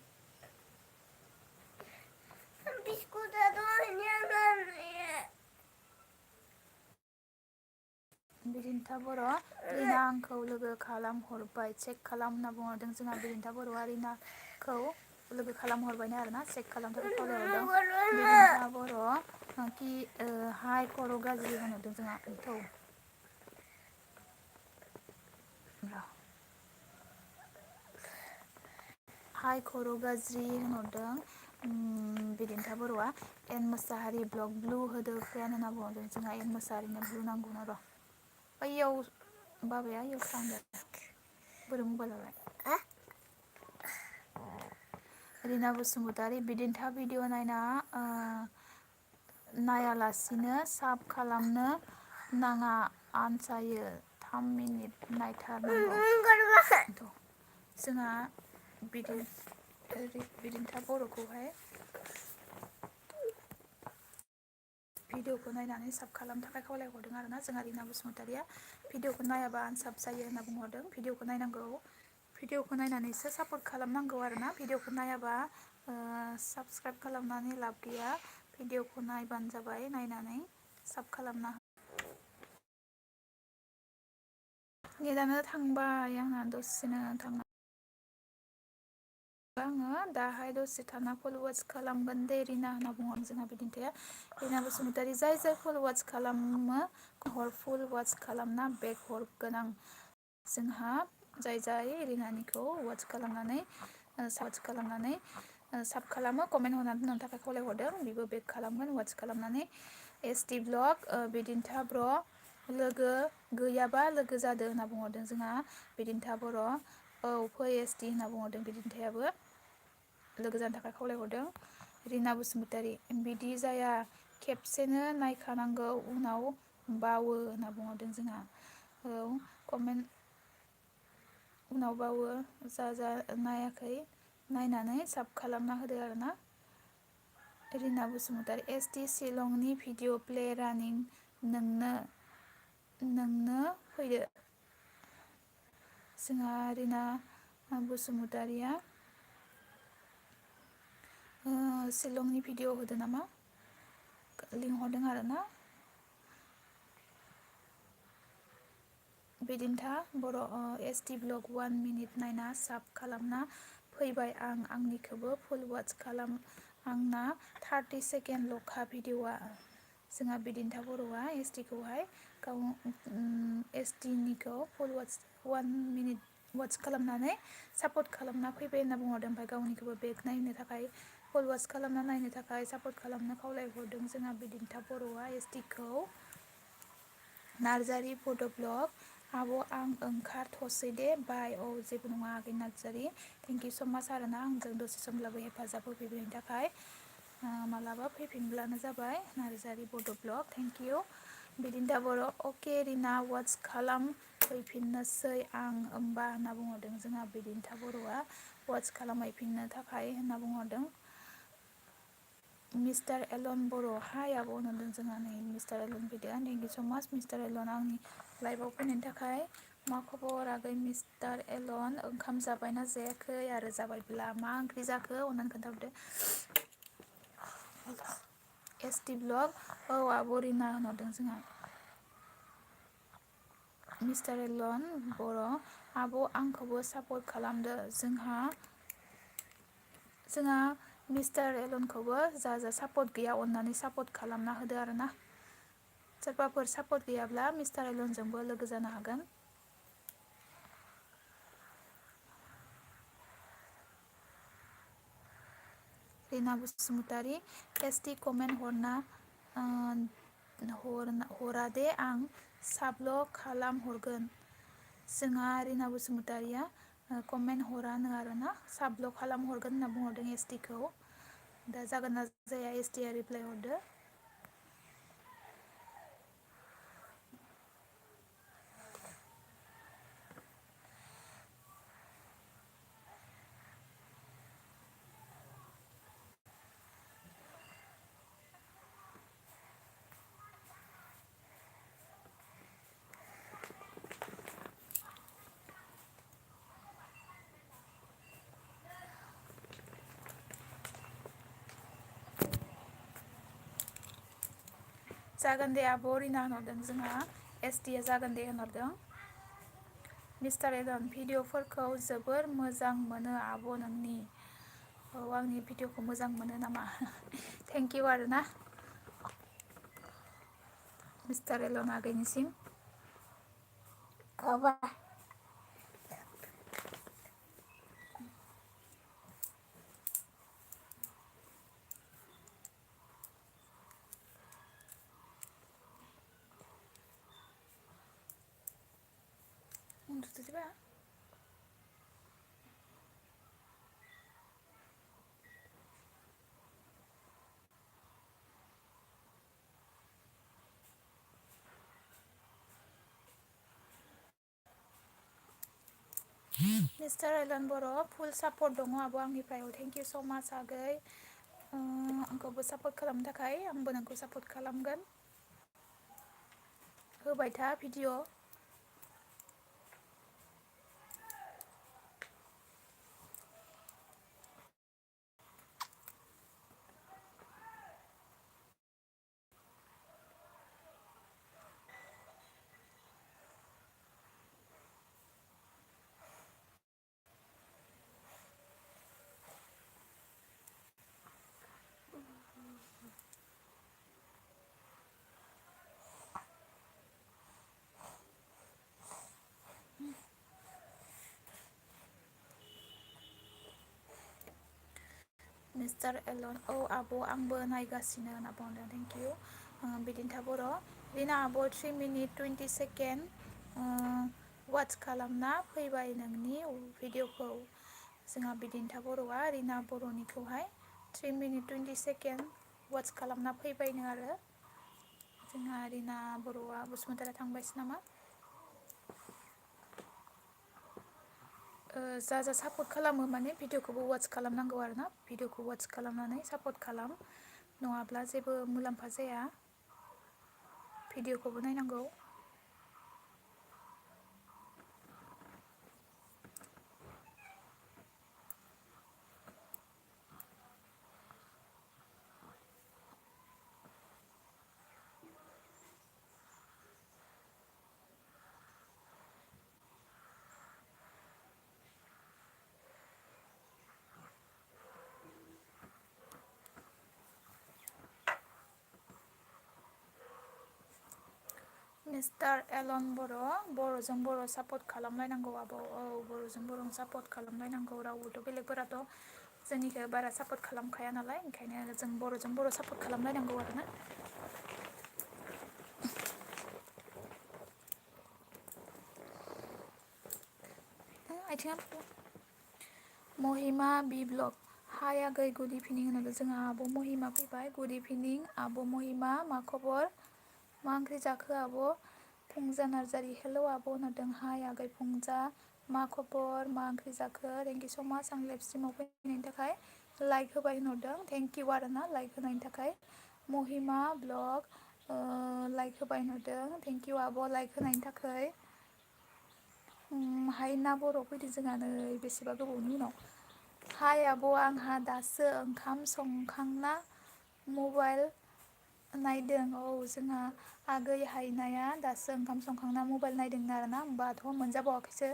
बिदिन्था बर' रिना आंखौ लोगो खालामहरबाय चेक खालाम होनना बुंहरदों जोंहा बिदिन्था बर'आ रिनाखौ लोगो खालामहरबायनो आरोना चेक खालामनो थाखाय खावलायहरदों। बिदिन्था बर' कि हाय खर' गाज्रि होनहरदों जोंहा थौ हाय खर' गाज्रि होनहरदों। बिदिन्था बर'आ एन मोसाहारि ब्लग ब्लु होदो फ्रेन्ड होनना बुंहरदों जोंहा एन मोसाहारिनो ब्लु नांगौनो र'। ओइयाव बाबाया इयाव थांदों बोरो मबाइल लाबाय। रिना बसुमतारी बिदिन्था भिडिअ नायना नायालासिनो साब खालामनो नाङा आनसायो 3 मिनिट नायथारनांगौ। जोंहा बिदिन्था बर'खौहाय भिडिअखौ नायनानै साब खालामनो थाखाय खावलायहरदों आरोना जोंहा रिना बसुमतारिया। भिडिअखौ नायाबा आनसाब जायो होनना बुंहरदों। भिडिअखौ नायनांगौ भिडिअखौ नायनानैसो सापर्ट खालामनांगौ आरोना भिडिअखौ नायाबा साबसक्राइब खालामनानै लाब गैया। भिडिअखौ नायबानो जाबाय नायनानै साब खालामना नेटानो थांबाय आंना दसेनो थांना आङो दाहाय दसे थाना फल वाच खालामगोन दे रिना होनना बुंहरदों जोंहा बिदिन्थाया। रिना बसुमतारी जाय जाय फल वाच खालामो हर फुल वाच खालामना बेक हरगोन आं। जोंहा जाय जाय रिनानिखौ वाच खालामनानै साब खालामो कमेन्ट हरनानै दोननो थाखाय खावलायहरदों बेबो बेक खालामगोन वाच खालामनानै। एस टि ब्लग बिदिन्था ब्र' लोगो गैयाबा लोगो जादो होनना बुंहरदों जोंहा बिदिन्था बर'। औ फै एस टि होनना बुंहरदों बिदिन्थायाबो लोगो जानो थाखाय खावलायहरदों। रिना बसुमतारी बिदि जाया खेबसेनो नायखानांगौ उनाव बावो होनना बुंहरदों जोंहा। औ कमेन्ट उनाव बावो जा नायाखै नायनानै साब खालामना होदो आरोना। रिना बसुमतारी एस टि शिलंनि भिडिअ प्ले रानिं नोंनो फैदो। जोंहा रिना बसुमतारिया शिलंनि भिडिअ होदो नामा लिंहरदों आरो ना बिदिन्था बर' एसटि ब्लग 1 मिनिट नायना साब खालामना फैबाय आं आंनिखौबो फुल वाच खालाम आंना 30 सेकेन्ड ल'खा भिडिअआ जोंहा बिदिन्था बर'आ एसटि खौहाय गाव एसटि निखौ फुल वाच 1 मिनिट वाच खालामनानै सापर्ट खालामना फैबाय होनना बुंहरदों ओमफ्राय गावनिखौबो बेक नायनो थाखाय फुल वाच खालामना नायनो थाखाय सापर्ट खालामनो खावलायहरदों जोंहा बिदिन्था बर'आ एसटि खौ नार्जारि फट' ब्लग आब' आं ओंखारथ'सै दे बाय औ जेबो नङा आगै नार्जारि थेंक इउ स' माच आरोना आंजों दसे समब्लाबो हेफाजाब होफैनायनि थाखाय मालाबा फैफिनब्लानो जाबाय Narzary photo' blog thank you बिदिन्था बर' अके रिना वाच खालाम फैफिननोसै आं होमबा होनना बुंहरदों जोंहा बिदिन्था बर'आ वाच खालामहैफिननो थाखाय होनना बुंहरदों मिस्टार एलन बर' हाय आब' होनदों जोंहा नै मिस्टार एलन फैदो थेंक इउ स' माच मिस्टार एलन आंनि लाइभआव फैनायनि थाखाय मा खबर आगै मिस्टार एलन ओंखाम जाबायना जायाखै आरो जाबायब्ला मा ओंख्रि जाखो अननानै खोन्थाहरदो एसटि ब्लग औ आब' रिना होनहरदों जोंहा मिस्टार एलन बर' आब' आंखौबो सापर्ट खालामदो जोंहा मिस्टार एलनखौबो जा सापर्ट गैया अननानै सापर्ट खालामना होदो आरो ना सोरबाफोर सापर्ट गैयाब्ला मिस्टार एलनजोंबो लोगो जानो हागोन रिना बसुमतारी एसटि कमेन्ट हरा दे आं साब्ल' खालाम हरगोन जोंहा रिना बसुमतारिया कमेन्ट हरानो आरोना साब्ल' खालाम हरगोन होनना बुंहरदों एसटि खौ दा जागोन ना जाया एसटि आ रिप्लाय हरदो जागोन दे आब' रिना होनहरदों जोंहा एसटि आ जागोन दे होनहरदों मिस्टार एलन भिडिअफोरखौ जोबोर मोजां मोनो आब' नोंनि औ आंनि भिडिअखौ मोजां मोनो नामा थेंक इउ आरो ना मिस्टार एलन आगैनिसिम उन्दुदोसोबा मिस्टार एलन बर' फुल सापर्ट दङ आब' आंनिफ्राय थेंक इउ स' माच आगै आंखौबो सापर्ट खालामनो थाखाय आंबो नोंखौ सापर्ट खालामगोन होबाय था भिडिअ मिस्टार एलन औ आब' आंबो नायगासिनो होनना बुंदों थेंक इउ बिदिन्था बर' रिना आब' 3 मिनिट 20 सेकेन्ड वाच खालामना फैबाय नोंनि भिडिअखौ जोंहा बिदिन्था बर'आ रिना बर'निखौहाय 3 मिनिट 20 सेकेन्ड वाच खालामना फैबायनो आरो जोंहा रिना बर'आ बसुमतारा थांबायसो नामा जा सापर्ट खालामो माने भिडिअखौबो वाच खालामनांगौ आरो ना भिडिअखौ वाच खालामनानै सापर्ट खालाम नङाब्ला जेबो मुलाम्फा जाया भिडिअखौबो नायनांगौ मिस्टार एलन बर'जों बर' सापर्ट खालामलायनांगौ आब' औ बर'जों बर' सापर्ट खालामलायनांगौ रावबोथ' बेलेगफोराथ' जोंनिखौ बारा सापर्ट खालामखाया नालाय ओंखायनो जों बर'जों बर' सापर्ट खालामलायनांगौ आरोना आथिङा महिमा बि ब्लग हाय आगै गुड इभिनिं होनोबो जोंहा आब' महिमा फैबाय गुड इभिनिं आब' महिमा मा खबर मा ओंख्रि जाखो आब' फुंजा नार्जारि हेलौ आब' होनहरदों हाय आगै फुंजा मा खबर मा ओंख्रि जाखो थेंकिउ स' माच आं लाइभ स्ट्रिमाव फैनायनि थाखाय लाइक होबाय होनहरदों थेंकिउ आरोना लाइक होनायनि थाखाय महिमा ब्लग लाइक होबाय होनहरदों थेंकिउ आब' लाइक होनायनि थाखाय हायना बर' फैदो जोंहा नै बेसेबा गोबावनि उनाव हाय आब' आंहा दासो ओंखाम संखांना मबाइल नायदों औ जोंहा आगै हायनाया दासो ओंखाम संखांना मबाइल नायदों आरोना होमबाथ' मोनजाबावाखैसो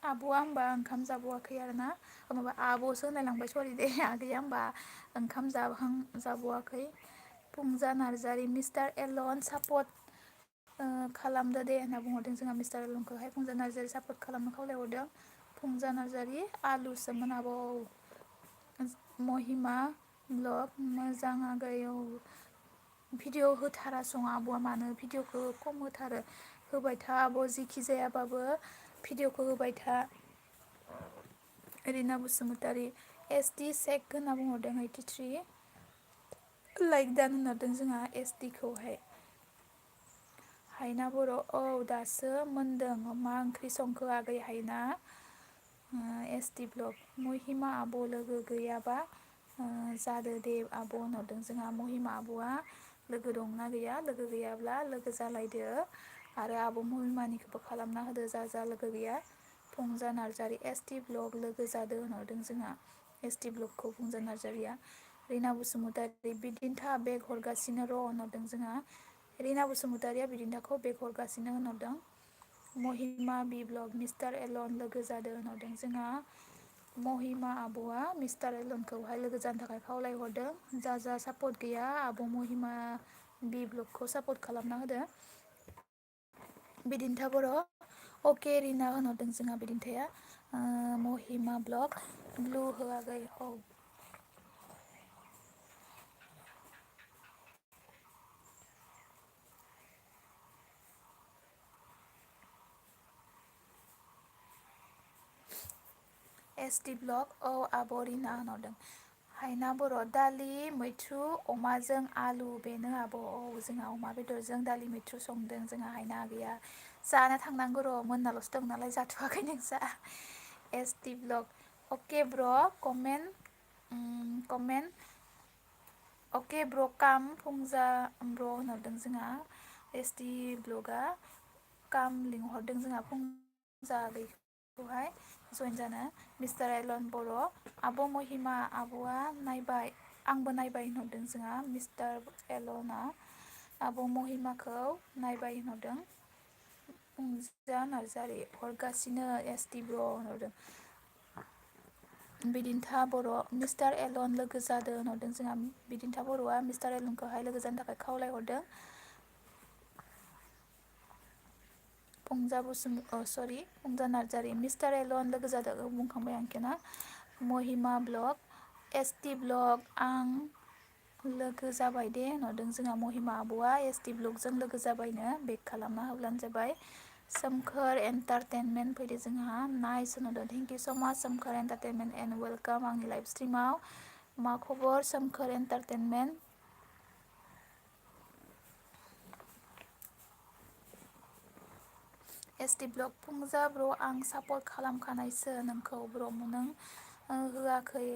आब'आ होमबा ओंखाम जाबावाखै आरोना माबा आब'सो होनलायलांबाय सरि दे आगैया होमबा ओंखाम जाबावाखै फुंजा नार्जारि मिस्टार एलन सापर्ट खालामदो दे होनना बुंहरदों जोंहा मिस्टार एलनखौहाय फुंजा नार्जारि सापर्ट खालामनो खावलायहरदों फुंजा नार्जारि आलुसोमोन आब' महिमा ब्लग मोजां आगै औ भिडिअ होथारा सं आब'आ मानो भिडिअखौ खम होथारो होबाय था आब' जिखि जायाबाबो भिडिअखौ होबाय था रिना बसुमतारि एस टि सेक होनना बुंहरदों 83 लाइक दान होनहरदों जोंहा एस टि खौहाय हायना बर' औ दासो मोनदों मा ओंख्रि संखो आगै हायना एस टि ब्लग महिमा आब' लोगो गैयाबा जादो दे आब' होनहरदों जोंहा महिमा आब'आ लोगो दंना गैया लोगो गैयाब्ला लोगो जालायदो आरो आब' महिमानिखौबो खालामना होदो जा लोगो गैया फुंजा नार्जारि एस टि ब्लग लोगो जादो होनहरदों जोंहा एस टि ब्लगखौ फुंजा नार्जारिया रिना बसुमतारि बिदिन्था बेग हरगासिनो र' होनहरदों जोंहा रिना बसुमतारिया बिदिन्थाखौ बेग हरगासिनो होनहरदों महिमा बि ब्लग मिस्टार एलन लोगो जादो होनहरदों जोंहा महिमा आब'आ मिस्टार एलनखौहाय लोगो जानो थाखाय खावलायहरदों जा सापर्ट गैया आब' महिमा बि ब्लगखौ सापर्ट खालामना होदो बिदिन्था बर' अके रिना होनहरदों जोंहा बिदिन्थाया महिमा ब्लग ब्लु होआगै औ एस टि ब्लग औ आब' रिना होनहरदों हायना बर' दालि मैथ्रु अमाजों आलु बेनो आब' औ जोंहा अमा बेदरजों दालि मैथ्रु संदों जोंहा हायना आगैया जानो थांनांगौ र' मोननाल'सो दं नालाय जाथ'वाखै नोंसा एस टि ब्लग अके ब्र' कमेन्ट अके ब्र' काम फुंजा ब्र' होनहरदों जोंहा एस टि ब्लगआ काम लिंहरदों जोंहा फुंजा आगैखौहाय जइन जानो मिस्टार एलन बर' आब' महिमा आब'आ नायबाय आंबो नायबाय होनहरदों जोंहा मिस्टार एलना आब' महिमाखौ नायबाय होनहरदों फुंजा नार्जारि हरगासिनो एस टि ब्र' होनहरदों बिदिन्था बर' मिस्टार एलन लोगो जादो होनहरदों जोंहा बिदिन्था बर'आ मिस्टार एलनखौहाय लोगो जानो थाखाय खावलायहरदों फुंजा नार्जारि मिस्टार एलन लोगो जादों बुंखांबाय आंखौना Mahima blog S T blog आं लोगो जाबाय दे होनहरदों जोंहा महिमा आब'आ एस टि ब्लगजों लोगो जाबायनो बेक खालामना होब्लानो जाबाय सोमखोर एन्टारटेनमेन्ट फैदो जोंहा नाइस होनहरदों थेंकिउ स' माच सोमखोर एन्टारटेनमेन्ट एन्ड वेलकाम आंनि लाइभ स्ट्रिमाव मा खबर सोमखोर एन्टारटेनमेन्ट एस टि ब्लग फुंजा ब्र' आं सापर्ट खालामखानायसो नोंखौ ब्र' नों होआखै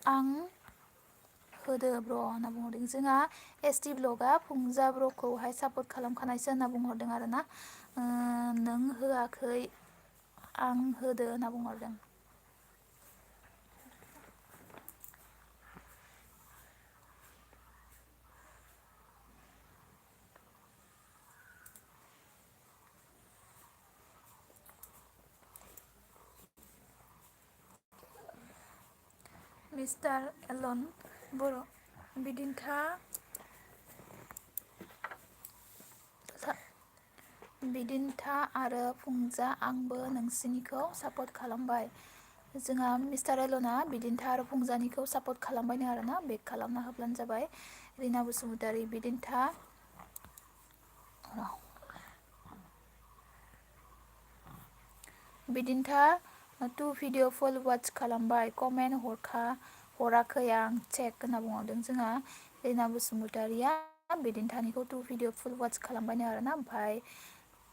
आं होदो ब्र' होनना बुंहरदों जोंहा एस टि ब्लगआ फुंजा ब्र'खौहाय सापर्ट खालामखानायसो होनना बुंहरदों आरोना नों होआखै आं होदो होनना बुंहरदों मिस्टार एलन बर' बिदिन्था बिदिन्था आरो फुंजा आंबो नोंसिनिखौ सापर्ट खालामबाय। जोंहा मिस्टार एलना बिदिन्था आरो फुंजानिखौ सापर्ट खालामबायनो आरोना बेक खालामना होब्लानो जाबाय। रिना बसुमतारी बिदिन्था बिदिन्था टु भिडिअ फुल वाच खालामबाय कमेन्ट हराखै आं चेक होनना बुंहरदों जोंहा रिना बसुमतारिया बिदिन्थानिखौ टु भिडिअ फुल वाच खालामबायनो आरोना ओमफ्राय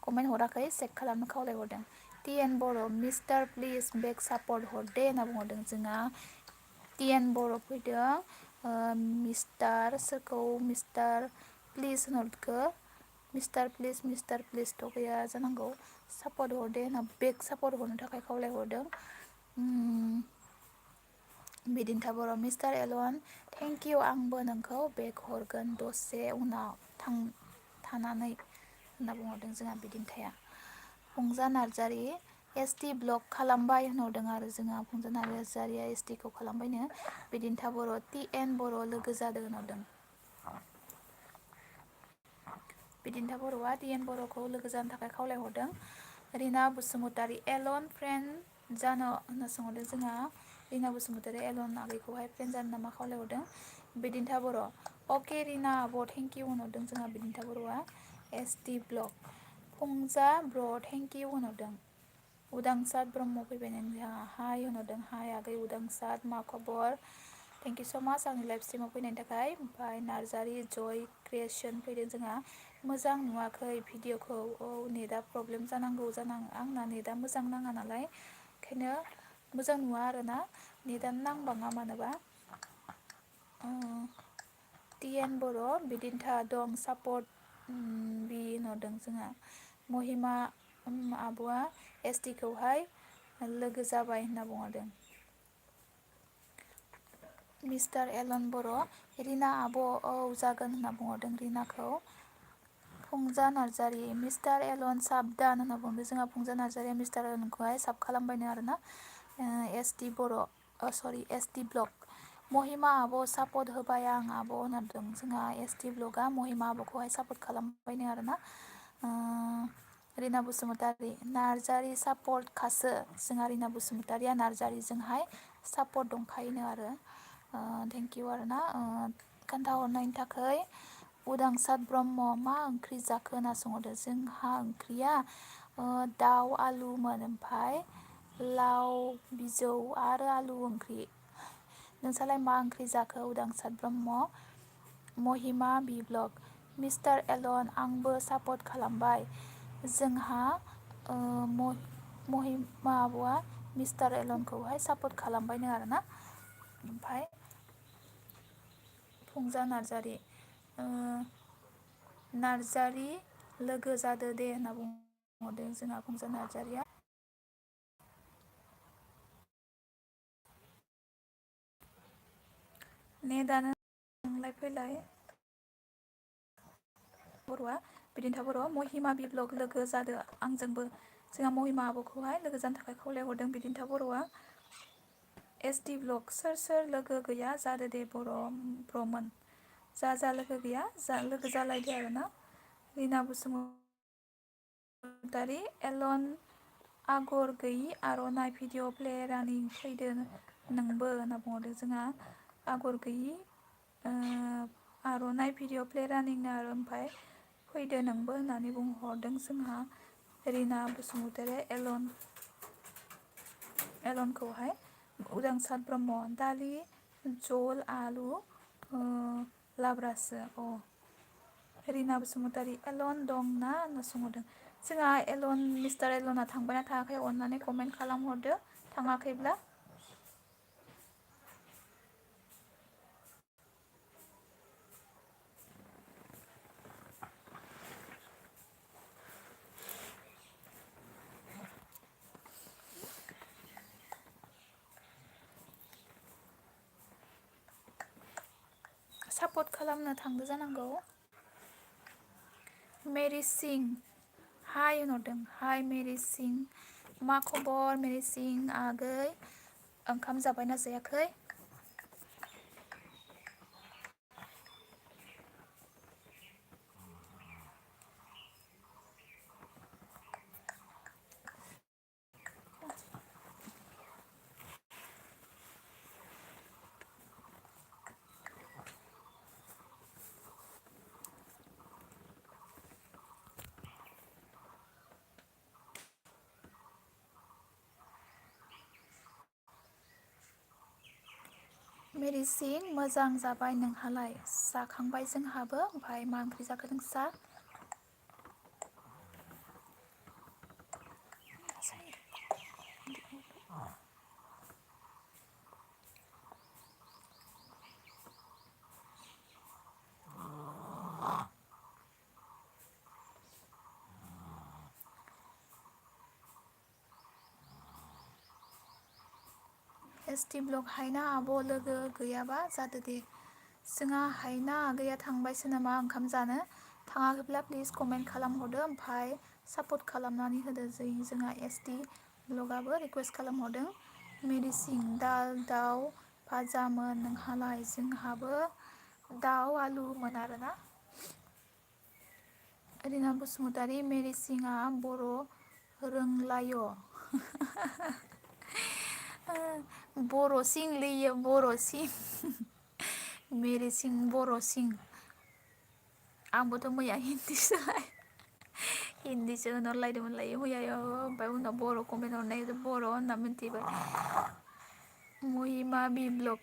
कमेन्ट हराखै चेक खालामनो खावलायहरदों। T N Boro' mister please back support हरदे होनना बुंहरदों जोंहा टि एन बर' फैदों मिस्टार सोरखौ मिस्टार प्लिज होनहरखो मिस्टार प्लिजथ' गैया जानांगौ सापर्ट हरदे होनना बेक सापर्ट हरनो थाखाय खावलायहरदों। बिदिन्था Boro' mister Alan thank you आंबो नोंखौ बेक हरगोन दसे उनाव थानानै होनना बुंहरदों जोंहा बिदिन्थाया। फुंजा नार्जारि एस टि ब्लक खालामबाय होनहरदों आरो जोंहा फुंजा नार्जारिया एस टि खौ खालामबायनो। बिदिन्था बर' टि एन बर' लोगो जादों होनहरदों। बिदिन्था बर'आ टि एन बर'खौ लोगो जानो थाखाय खावलायहरदों। रिना बसुमतारी एलन फ्रेन्ड जानो होनना सोंहरदों जोंहा रिना बसुमतारी एलन आगैखौहाय फ्रेन्ड जानो नामा खावलायहरदों। बिदिन्था बर' अके रिना आब' थेंक इउ होनहरदों जोंहा बिदिन्था बर'आ एस टि ब्लक। फुंजा ब्र' थेंक इउ होनहरदों। उदांसार ब्रह्म फैबाय नोंहा हाय होनहरदों हाय आगै उदांसार मा खबर थेंक इउ स' माच आंनि लाइभ स्ट्रिमाव फैनायनि थाखाय। ओमफ्राय नार्जारि जय क्रिएसन फैदों जोंहा मोजां नुवाखै भिडिअखौ औ नेटआ प्रब्लेम जानांगौ आंना नेटआ मोजां नाङा नालाय ओंखायनो मोजां नुवा आरोना नेटआनो नांबाङा मानोबा। टि एन बर' बिदिन्था दं सापर्ट बि होनहरदों जोंहा महिमा आब'आ एस टि खौहाय लोगो जाबाय होनना बुंहरदों। मिस्टार एलन बर' रिना आब' औ जागोन होनना बुंहरदों रिनाखौ। फुंजा नार्जारि मिस्टार एलन साबदान होनना बुंदों जोंहा फुंजा नार्जारिया मिस्टार एलनखौहाय साब खालामबायनो आरोना एस टि बर' सरि एस टि ब्लक। महिमा आब' सापर्ट होबाय आं आब' होनदों जोंहा एस टि ब्लकआ महिमा आब'खौहाय सापर्ट खालामबायनो आरोना। रिना बसुमतारी नार्जारि सापर्ट खासो जोंहा रिना बसुमतारिया नार्जारिजोंहाय सापर्ट दंखायोनो आरो थेंक इउ आरोना खोन्थाहरनायनि थाखाय। उदांसार ब्रह्म मा ओंख्रि जाखो होनना सोंहरदों जोंहा ओंख्रिया दाउ आलुमोन ओमफ्राय लाव बिजौ आरो आलु ओंख्रि। नोंसालाय मा ओंख्रि जाखो उदांसार ब्रह्म। महिमा बि ब्लक मिस्टार एलन आंबो सापर्ट खालामबाय जोंहा महिमा आब'आ मिस्टार एलनखौहाय सापर्ट खालामबायनो आरोना। ओमफ्राय फुंजा नार्जारि नार्जारि लोगो जादो दे होनना बुंहरदों जोंहा फुंजा नार्जारिया। नेटआनो थांलाय फैलाय। बर'आ बिदिन्था बर' महिमा बि ब्लक लोगो जादो आंजोंबो जोंहा महिमा आब'खौहाय लोगो जानो थाखाय खावलायहरदों बिदिन्था बर'आ। एस टि ब्लक सोर सोर लोगो गैया जादो दे ब्र'मोन जा लोगो गैया लोगो जालायदो आरोना। रिना बसुमतारी एलन आगर गैयि आर'नाइ भिडिअ प्ले रानिं फैदो नोंबो होनना बुंहरदों जोंहा आगर गैयि आर'नाइ भिडिअ प्ले रानिंनो आरो ओमफ्राय फैदो नोंबो होननानै बुंहरदों जोंहा रिना बसुमतारी एलनखौहाय। उदांसार ब्रह्म दालि जल आलु लाब्रासो रिना बसुमतारी एलन दं ना होनना सोंहरदों जोंहा मिस्टार एलना थांबायना थाङाखै अननानै कमेन्ट खालामहरदो थाङाखैब्ला। सापर्ट खालामनो थांदो जानांगौ। मेरि सिं हाय होनहरदों हाय मेरि सिं मा खबर मेरि सिं आगै ओंखाम जाबायना जायाखै। मेडिसिन मोजां जाबाय नोंहालाय? जाखांबाय जोंहाबो। ओमफ्राय मा ओंख्रि जाखो नोंस्रा? एसटि ब्लक हायना आब' लोगो गैयाबा जादो दे। जोंहा हायना आगैया थांबायसो नामा ओंखाम जानो? थाङाखैब्ला प्लिज कमेन्ट खालामहरदो ओमफ्राय सापर्ट खालामनानै होदो। जोंहा एसटि ब्लगाबो रिकुवेस्ट खालामहरदों मेडिसिन दाउ भाजामोन। नोंहालाय? जोंहाबो दाउ आलुमोन आरोना। रिना बसुमतारी मेडिसिना बर' रोंलाय'। बर'सिं लैयो बर'सिं। मेडिसिन बर'सिं। आंबोथ' मैया हिन्दीसो होनहरलायदोंमोनलायो मैयायो ओमफ्राय उनाव बर' कमेन्ट हरनाय बर' होनना मिथिबाय। महिमा बि ब्लग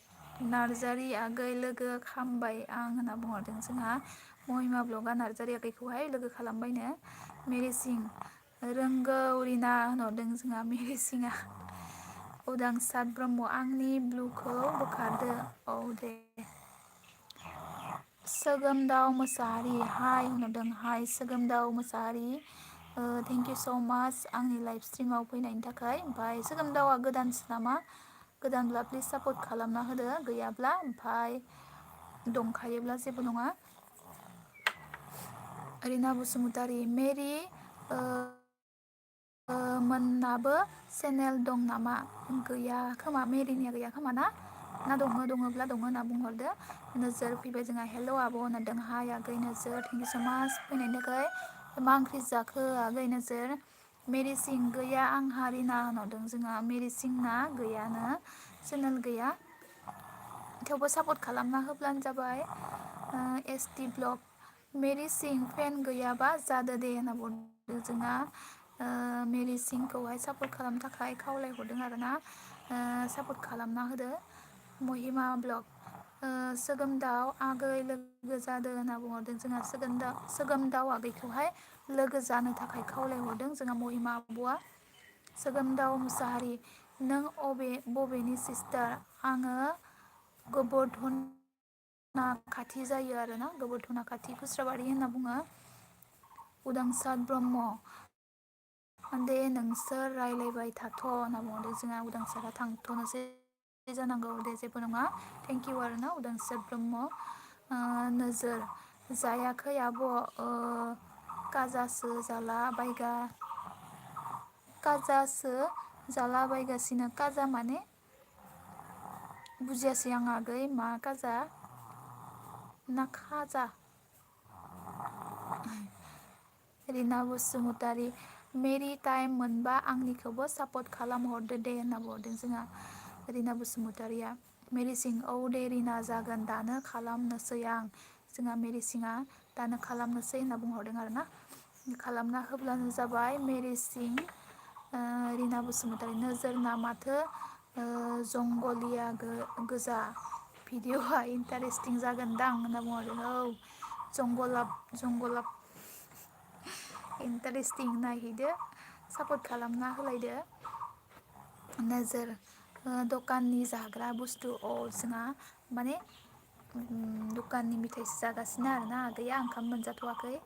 नार्जारि आगै लोगो खामबाय आं होनना बुंहरदों। जोंहा महिमा ब्लगआ नार्जारि आगैखौहाय लोगो खालामबायनो। मेडिसिन रोंगौ रिना होनहरदों जोंहा मेडिसिना। उदांसार ब्रह्म आंनि ब्लुखौ बोखारदो। औ दे। सोगोमदाव मोसाहारि हाय होनहरदों। हाय सोगोमदाव मोसाहारि थेंक इउ स' माच आंनि लाइभ स्ट्रिमाव फैनायनि थाखाय। ओमफ्राय सोगोमदावआ गोदानसो नामा? गोदानब्ला प्लिज सापर्ट खालामना होदो। गैयाब्ला ओमफ्राय दंखायोब्ला जेबो नङा। रिना बसुमतारी मेरि मोननाबो चेनेल दं नामा? गैया खोमा मेरिनिया गैया खोमा ना दङोब्ला दङ होनना बुंहरदो। नोजोर फैबाय जोंहा हेल' आब' होनदों। हाय आगै नोजोर थेंक इउ स' माच फैनायनि थाखाय। मा ओंख्रि जाखो आगै नोजोर? मेडिसिन गैया आंहा रिना होनहरदों। जोंहा मेडिसिना गैयानो चेनेल गैया। थेवबो सापर्ट खालामना होब्लानो जाबाय। एसटि ब्लग मेडिसिन फेन गैयाबा जादो दे होनना बुंदों। जोंहा मेडिसिनखौहाय सापर्ट खालामनो थाखाय खावलायहरदों आरोना। सापर्ट खालामना होदो। महिमा ब्लग सोगोमदाव आगै लोगो जादो होनना बुंहरदों। जोंहा सोगोमदाव आगैखौहाय लोगो जानो थाखाय खावलायहरदों जोंहा महिमा आब'आ। सोगोमदाव मुसाहारि नों बबेनि सिस्टार? आङो गोबोरधना खाथि जायो आरोना। गोबोरधना खाथि खुस्राबारि होनना बुङो। उदांसार ब्रह्म दे नोंसोर रायलायबाय थाथ' होनना बुंहरदों। जोंहा उदांसारा थांथ'नोसै जानांगौ दे जेबो नङा। थेंक इउ आरोना उदांसार ब्रह्म। नोजोर जायाखै आब' काजासो जाला बायगासिनो। काजा माने बुजियासै आं आगै मा काजा ना खाजा? रिना बसुमतारी मेरि टाइम मोनबा आंनिखौबो सापर्ट खालामहरदो दे होनना बुंहरदों जोंहा रिना बसुमतारिया। मेडिसिन औ दे रिना जागोन दानो खालामनोसै आं। जोंहा मेडिसिना दानो खालामनोसै होनना बुंहरदों आरोना। खालामना होब्लानो जाबाय मेडिसिन। रिना बसुमतारी नोजोरना माथो जंगलिया गोजा भिडिअ'आ इन्टारेस्टिं जागोनदां होनना बुंहरदों। औ जंगलाब इन्टारेस्टिं नायहैदो सापर्ट खालामना होलायदो। नोजोर दखाननि जाग्रा बुस्थु जोंहा माने दखाननि मिथाइसो जागासिनो आरोना आगैया ओंखाम मोनजाथ'वाखै।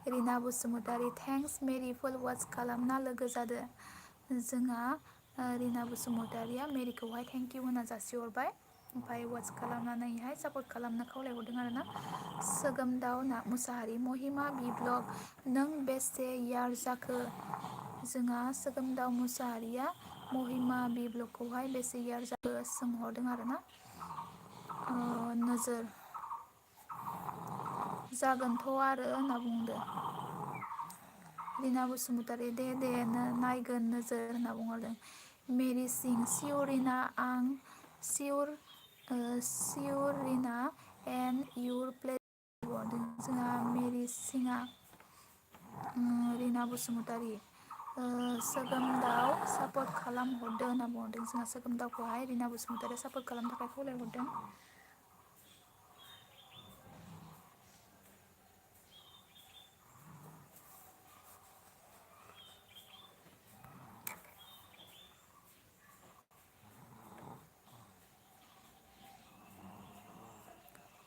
रिना बसुमतारी थेंक्स मेरि फुल वाच खालामना लोगो जादो। जोंहा रिना बसुमतारिया मेरिखौहाय थेंक इउ होनना जासिहरबाय। ओमफ्राय वाच खालामनानैहाय सापर्ट खालामनो खावलायहरदों आरोना। सोगोमदाव मुसाहारि महिमा बि ब्लग नों बेसे यार जाखो? जोंहा सोगोमदाव मुसाहारिया महिमा बि ब्लगखौहाय बेसे यार जाखो सोंहरदों आरोना। नोजोर जागोनथ' आरो होनना बुंदो। रिना बसुमतारी दे नायगोन नोजोर होनना बुंहरदों। मेडिसिन सियर रिना आं सियर रिना एन्ड इउर प्लेस बुंहरदों जोंहा मेडिसिना। रिना बसुमतारी सोगोमदाव सापर्ट खालामहरदो होनना बुंहरदों जोंहा सोगोमदावखौहाय रिना बसुमतारिया सापर्ट खालामनो थाखाय खावलायहरदों।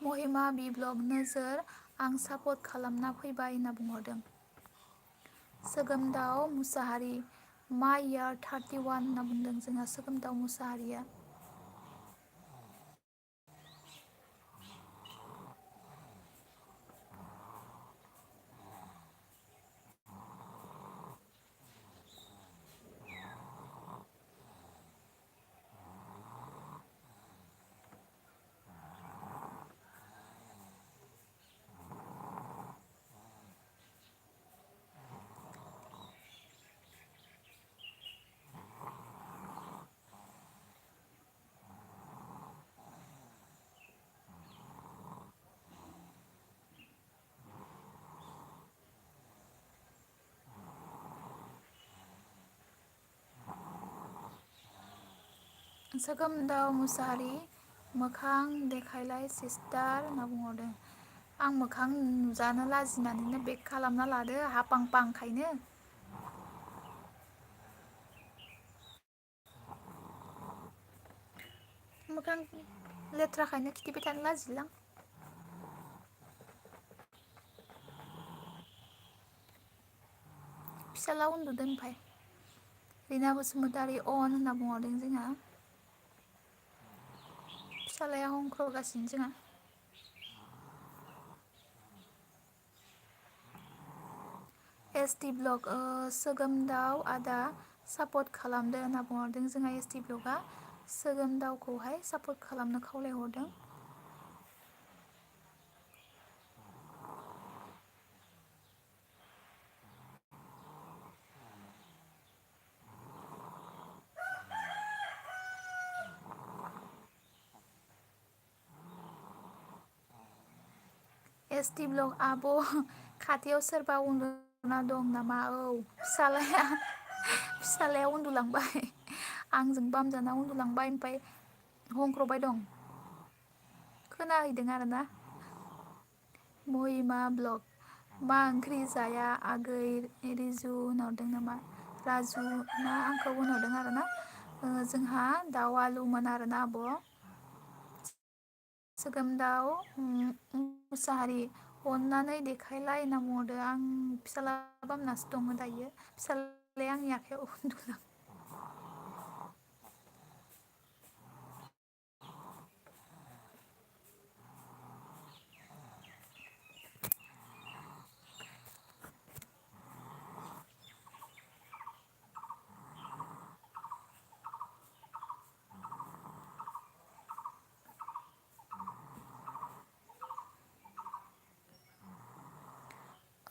महिमा बि ब्लग नोजोर आं सापर्ट खालामना फैबाय होनना बुंहरदों। सोगोमदाव मुसाहारि माइ यार 31 होनना बुंदों जोंहा सोगोमदाव मुसाहारिया। सोगोमदाव मुसाहारि मोखां देखायलाय सिस्टार होनना बुंहरदों। आं मोखां नुजानो लाजिनानैनो बेक खालामना लादो हापां पांखायनो। मोखां लेथ्राखायनो खिथिबाय थानो लाजिलां। फिसाला उन्दुदों ओमफाय रिना बसुमतारि अन होनना बुंहरदों जोंहा। फिसालाया हंख्रगासिनो जोंहा। एसटि ब्लग सोगोमदाव आदा सापर्ट खालामदो होनना बुंहरदों जोंहा एसटि ब्लगआ सोगोमदावखौहाय सापर्ट खालामनो खावलायहरदों। एसटि ब्लग आब' खाथियाव सोरबा उन्दुना दं नामा? औ फिसालाया उन्दुलांबाय आंजों बामजाना उन्दुलांबाय ओमफ्राय हंख्रबाय दं खोनाहैदों आरोना। महिमा ब्लग मा ओंख्रि जाया आगै रिजु होनहरदों नामा राजु ना आंखौ होनहरदों आरोना। जोंहा दाउ आलुमोन आरोना आब'। सोगोमदाव मुसाहारि अननानै देखायलाय होनना बुंहरदो। आं फिसाला बामनासो दङ दायो फिसालाया आंनि आखायाव उन्दुदों।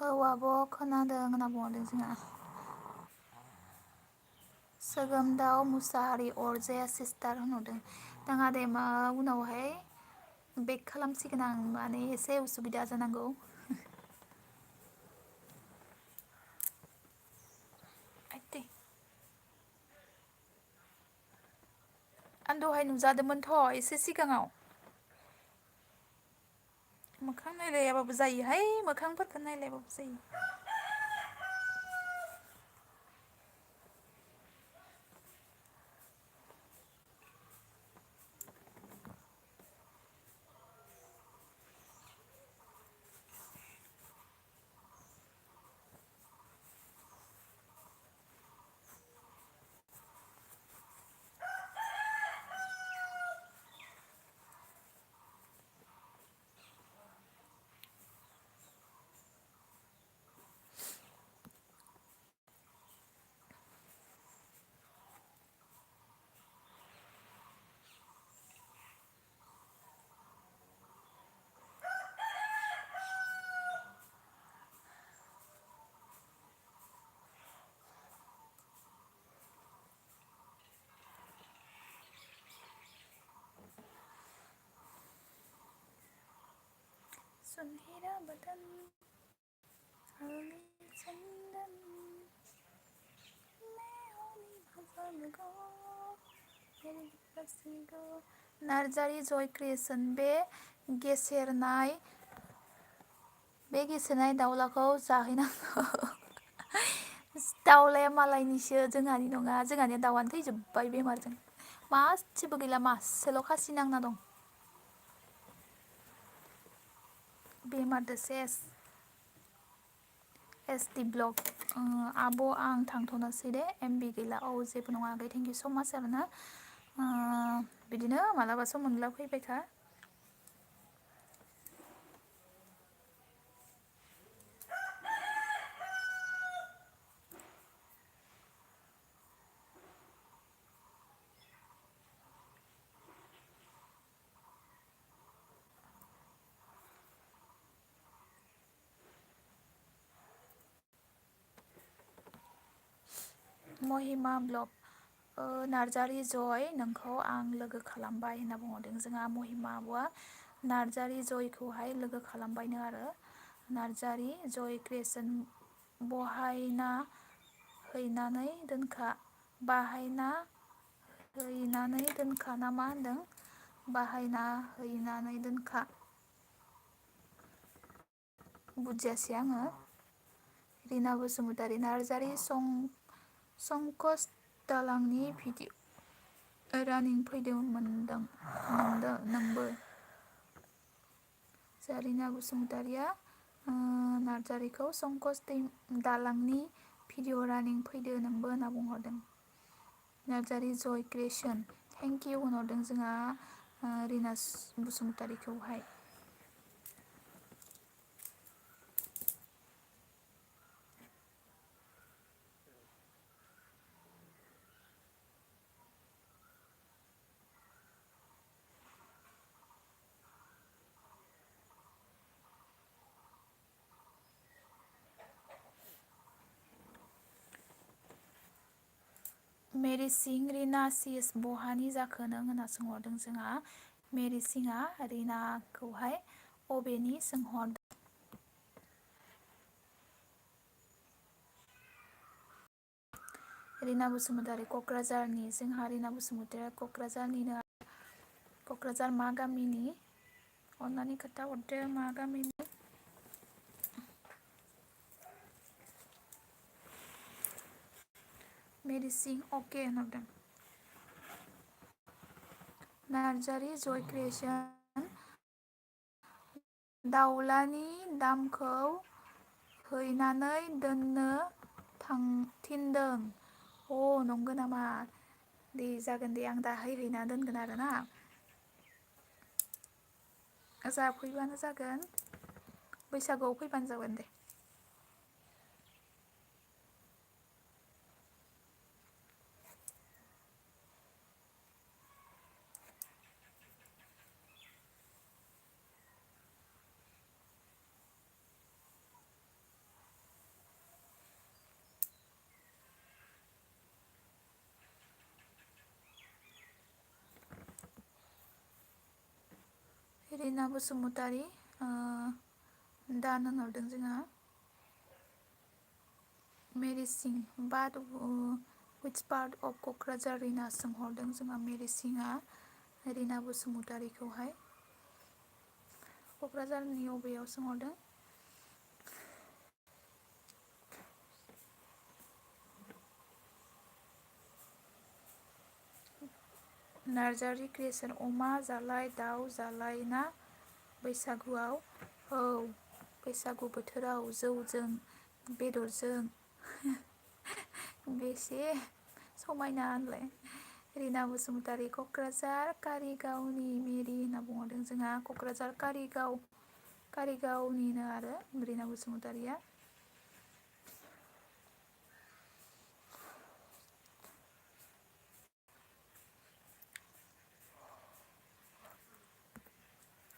औ आब' खोनादों होनना बुंहरदों जोंहा। सोगोमदाव मुसाहारि अरजाया सिस्टार होनहरदों। दाङा दे मा उनावहाय बेक खालामसिगोन आं माने एसे उसुबिदा जानांगौ। आइदै आं दहाय नुजादोंमोनथ' एसे सिगाङाव। मोखां नायलायाबाबो जायोहाय मोखांफोरखौ नायलायाबाबो जायो। सुनहरा बदन हरली चंदन नार्जारि जय क्रिएसन बे गेसेरनाय दाउलाखौ जाहैनांगौ। दाउलाया मालायनिसो जोंहानि नङा जोंहानिया दाउआनो थैजोब्बाय बेमारजों मासेबो गैला मासेल' खासि नांना दं बेमारदो सेस SD ब्लग आब' आं थांथ'नोसै दे MB गैला औ जेबो नङा आगै थेंकिउ स माच आरोना बिदिनो मालाबा सम मोनब्ला फैबाय था महिमा ब्लग नार्जारि जय नोंखौ आं लोगो खालामबाय होनना बुंहरदों जोंहा महिमा आब'आ नार्जारि जयखौहाय लोगो खालामबायनो आरो नार्जारि जय क्रिएसन बहायना हैनानै दोनखा बाहायना हैनानै दोनखा ना मा होनदों बाहायना हैनानै दोनखा बुजियासै आङो रिना बसुमतारी नार्जारि संकस दालांनि भिडिअ रानिं फैदों मोनदों नोंबो जारिना बसुमतारिया नार्जारिखौ संकस दालांनि भिडिअ रानिं फैदो नोंबो होनना बुंहरदों नार्जारि जय क्रिएसन थेंक इउ होनहरदों जोंहा रिना बसुमतारिखौहाय मेरि सिं रिना सिस बहानि जाखो नों होनना सोंहरदों जोंहा मेरि सिंआ रिनाखौहाय अबेनि सोंहरदों रिना बसुमतारी क'क्राझारनि जोंहा रिना बसुमतारिया क'क्राझारनिनो क'क्राझार मा गामिनि अन्नानै खोथा हरदो मा गामिनि मेरि सिं अके होनहरदों नार्जारि जय क्रिएसन दाउलानि दामखौ हैनानै दोननो थिनदों नंगौ नामा दे जागोन दे आं दाहाय हैना दोनगोन आरोना जाफैबानो जागोन बैसागुआव फैबानो जागोन दे रिना बसुमतारी दान होनहरदों जोंहा मेरि सिं बाट which part of Kokrajhar Rina सोंहरदों जोंहा मेरि सिंआ रिना बसुमतारीखौहाय क'क्राझारनि अबेयाव सोंहरदों नार्जारि क्रिएसन अमा जालाय दाउ जालाय ना बैसागुआव औ बैसागु बोथोराव जौजों बेदरजों बेसे समायना होनलाय रिना बसुमतारी क'क्राझार कारिगावनि मेरि होनना बुंहरदों जोंहा क'क्राझार कारिगावनिनो आरो रिना बसुमतारिया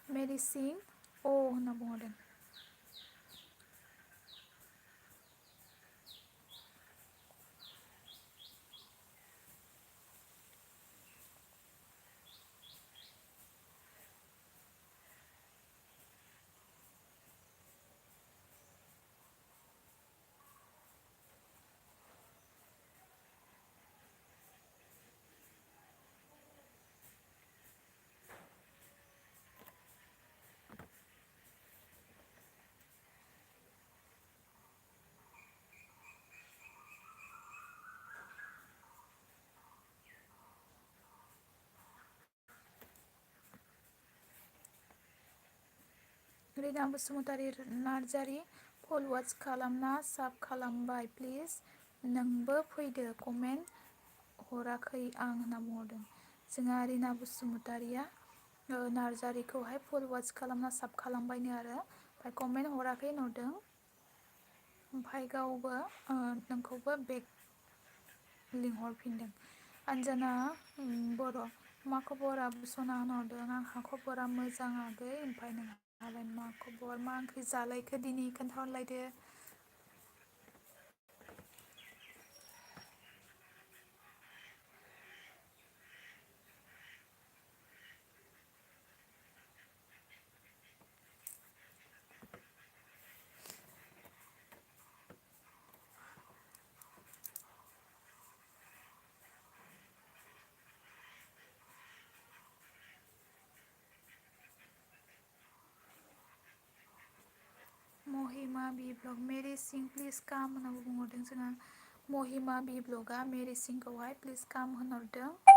मेरि सिं होनना बुंहरदों रिना बसुमतारी नार्जारि फल'वार्स खालामना साब खालामबाय प्लिज नोंबो फैदो कमेन्ट हराखै आं होनना बुंहरदों। जोंहा रिना बसुमतारिया नार्जारिखौहाय फल'वार्स खालामना साब खालामबायनो आरो ओमफ्राय कमेन्ट हराखै नुदों। ओमफ्राय गावबो नोंखौबो बेक लिंहरफिनदों। आनजाना बर' मा खबर आब' सना होनहरदों। आंहा खबरा मोजां आगै। ओमफ्राय नोंहालाय मा खबर मा ओंख्रि जालायखो दिनै खोन्थाहरलायदो। महिमा बि ब्लग मेरि सिं प्लिज काम होनना बुंहरदों। जोंहा महिमा बि ब्लगआ मेरि सिंखौहाय प्लिज काम होनहरदों।